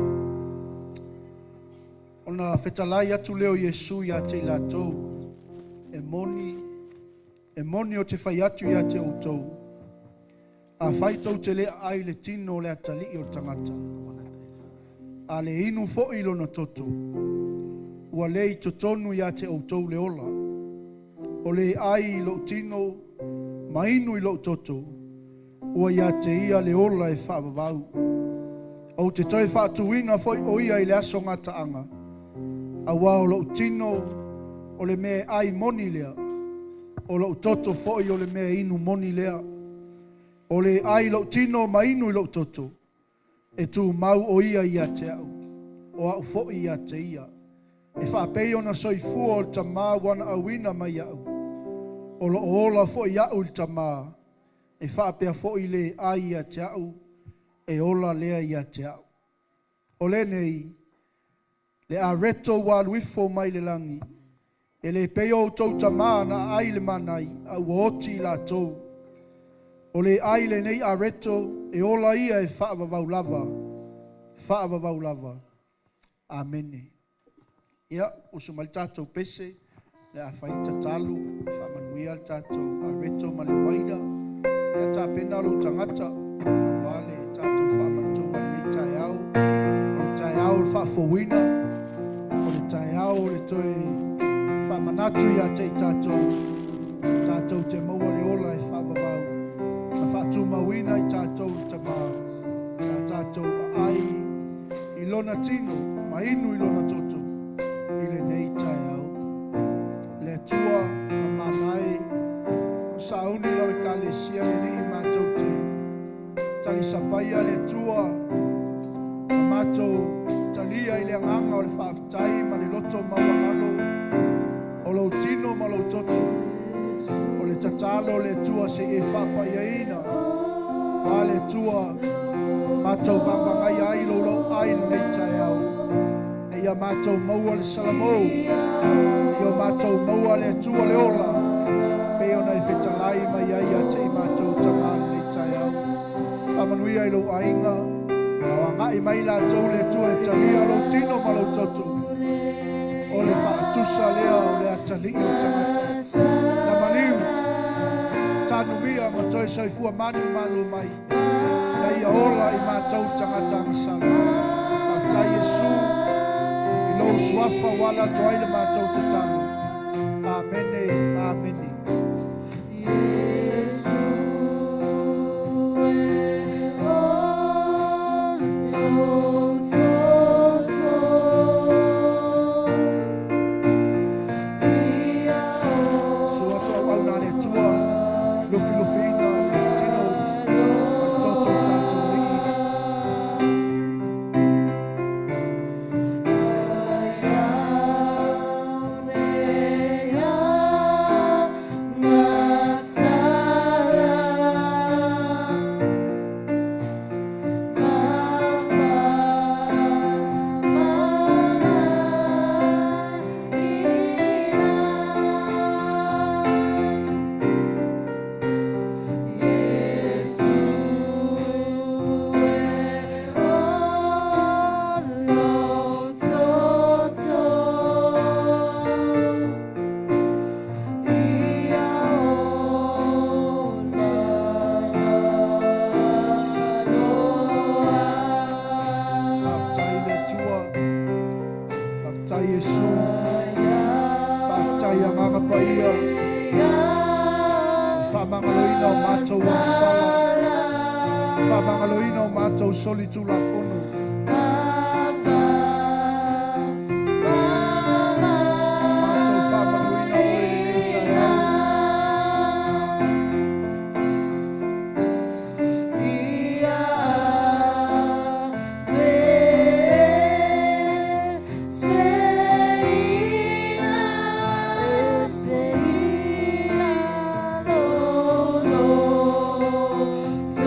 Ona fetalai atu lea o Iesu ia te i latou, e moni, e moni o te fai atu ia te outou, afai tou te le aai i le tino o le atalii o le tagata, a le inu foi i lona toto, ua le i totonu ia te outou le ola. O le ai i lou tino, ma inu i lou toto, ua ia te ia le ola e faavavau. Ou te toe faatuina foi o ia i le aso gataaga, auā o lou tino o le mea e ai moni lea, o lou toto foi o le mea e inu moni lea. O le ai i lou tino ma inu i lou toto, e tumau o ia ia te au, o au foi ia te ia. E faapei ona soifua o le Tamā ua na auina mai au, o loo ola foi au i le Tamā, e faapea foi le ai ia te au, e ola lea ia te au. O lenei, le areto ua alu ifo mai le lagi, e le pei o outou tamā na aai le manai, a ua oti i latou. O le ai lenei areto, e ola ia e faavavau lava, faavavau lava. Amene. Ia, usu mai le tatou pese, le a fai le tatalo, faamanuia le tatou areto ma le uaina. Ia tapena lou tagata, auā le tatou faamanatuga i lenei taeao. O le taeao o le faafouina, o le taeao o le toe faamanatu ia te i tatou, tatou te maua le ola e faavavau, ma faatumauina i tatou le Tamā, ia tatou aai i lona tino, ma inu i lona toto, i lenei taeao. Le Atua ma manae, o sauni lau ekalesia lenei i matou te talisapaia le Atua, ma matou talia i le agaga o le faafetai ma le loto maualalo, o lou tino ma lou toto, o le tatalo le Atua se e faapaiaina, a le Atua matou vavagai ai lou lou ai lenei taeao. E ia matou maua le salamou, e ia matou maua le Atua le ola, pei ona e fetalai mai ai ia te i matou tamā lenei taeao. Faamanuia i lou aiga, a o agai mai latou le Atua e talia lou tino ma lou toto, o le faatusa lea o le atalii o tagata. Na maliu, tanumia ma toe soifua manu malo mai, na ia ola i matou tagata agasala. Faafetai Iesu, i lou suafa ua ala atu ai le matou tatalo. Amene, amene. Susu atu auauna a le Atua, lufilufiina le tino ma le toto o tatou Alii. Faafetai le Atua, faafetai Iesu, faafetai Agaga Paia, le faamagaloina o matou agasala, le faamagaloina o matou solitulafono. Matou faamanuina oe i lenei taeao. So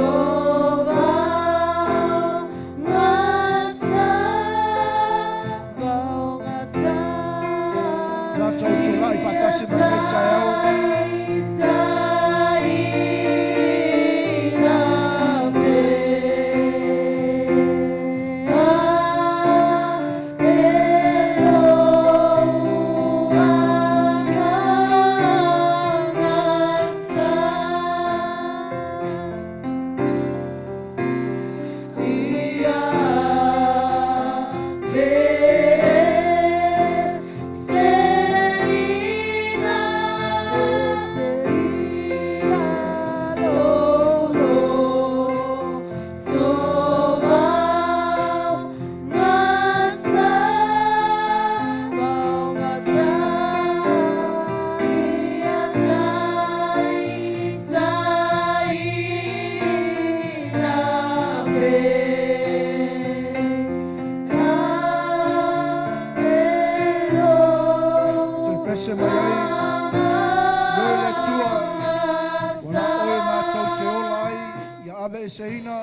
Veeseina.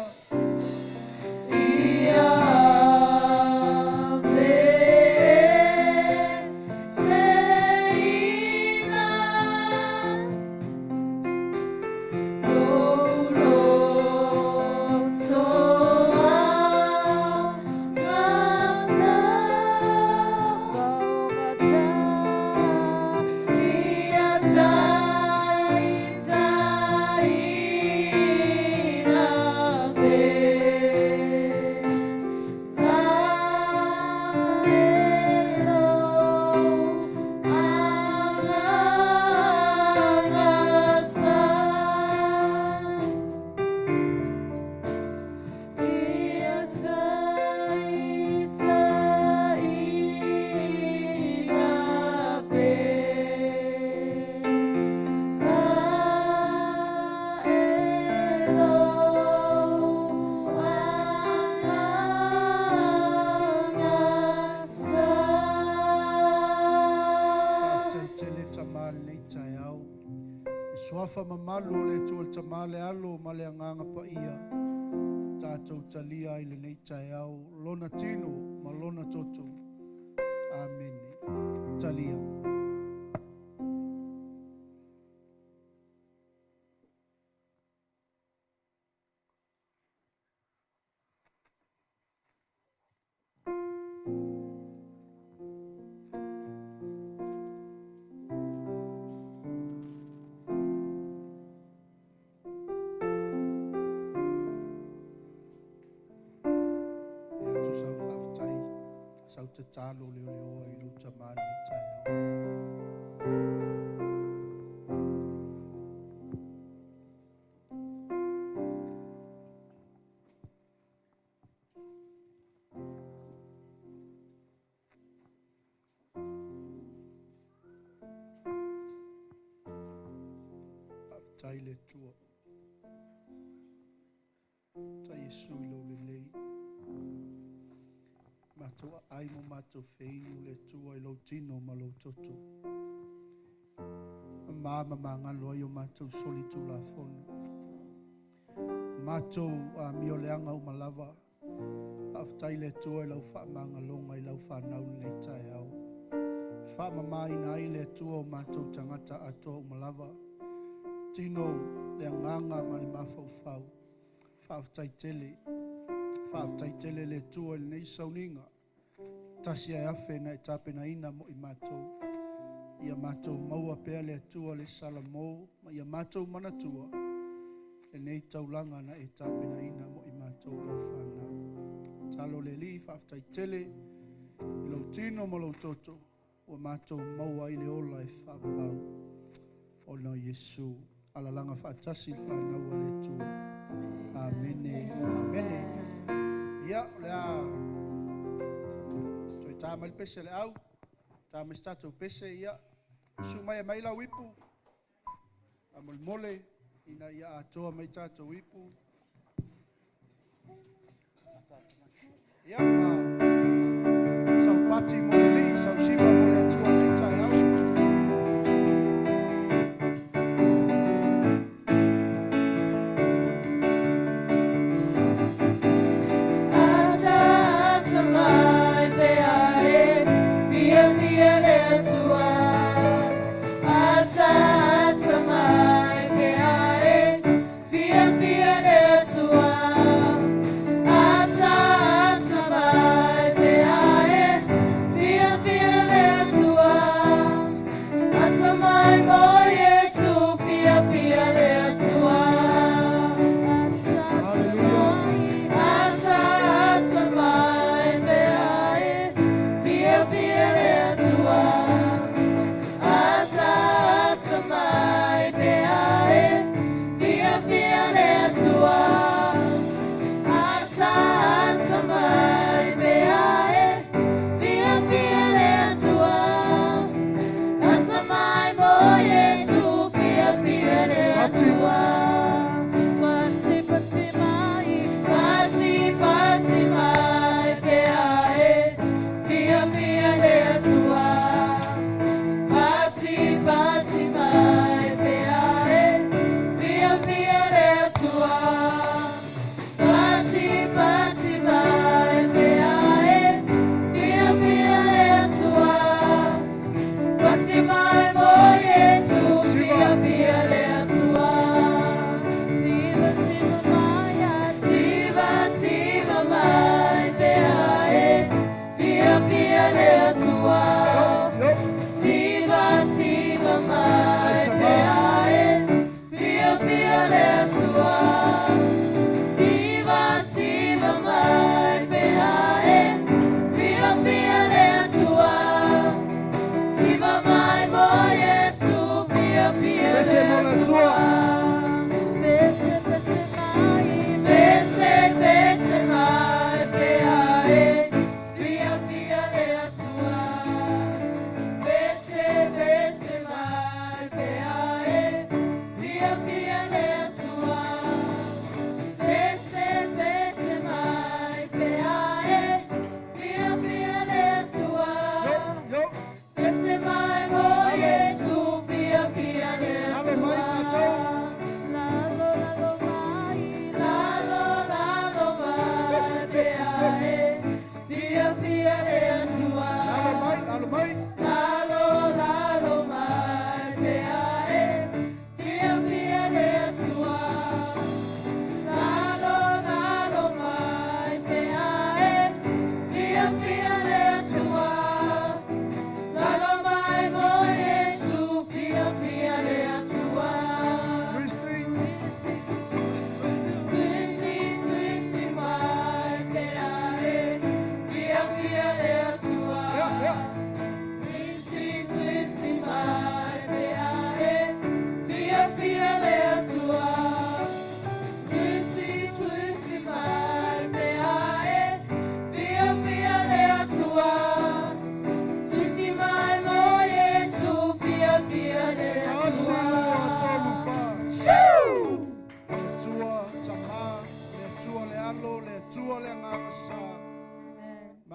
Mamalu o le Atua le Tama le Alo ma le Agaga Paia, tatou talia ai lenei taeao, lona tino ma lona toto. Amene. Talia. Tatalo le ole oa i lau tamā lenei taeao. Faafetai le Atua. Tai Iesu i lou lelei. Matou aai mo matou feinu le Atua i lou tino ma lou toto. Ma mamagalo ai o matou soli tulafono. Matou amio leaga uma lava. Faafetai le Atua i lau faamagaloga i lau fanau lenei taeao. Faamamaina ai le Atua o matou tagata atoa uma lava. Tino le agaga ma le mafaufau. Faafetai tele. Faafetai tele le Atua i lenei sauniga. Tasi ai afe na e tapenaina mo i matou. Ia matou maua pea le Atua le salamo ma ia matou manatua lenei taulaga na e tapenaina mo i matou lau fanau. Talo le Alii, faafetai tele i lou tino ma lou toto ua matou maua ai le ola e faavavau. Ona o Iesu, alalaga faatasi le fanau a le Atua. Amene, amene. Ia, o le a toe tā mai le pese le au, tā mai se tatou pese, ia, su mai e mai lau ipu, a molemole, ina ia atoa mai tatou ipu. Ia, ma saupati mo le Alii, sausiva mo le Atua lenei taeao. Ata ata mai pe ae, fia fia le Atua. Ata ata mai pe ae, fia fia le Atua. Ata ata mai.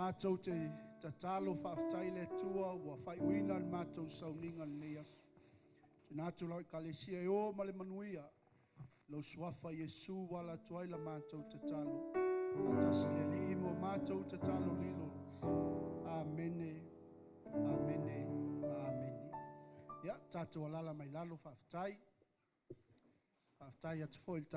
matou te tatalo faafetai le Atua ua faaiuina le matou sauniga lenei aso. Tuuina atu lau ekalesia e o ma le manuia. Lou suafa Iesu ua ala atu ai la matou tatalo. Faatasi le Alii mo matou tatalo lilo. Amene, amene, amene. Ia, tatou alaala mai lalo faafetai. Faafetai atu foi i le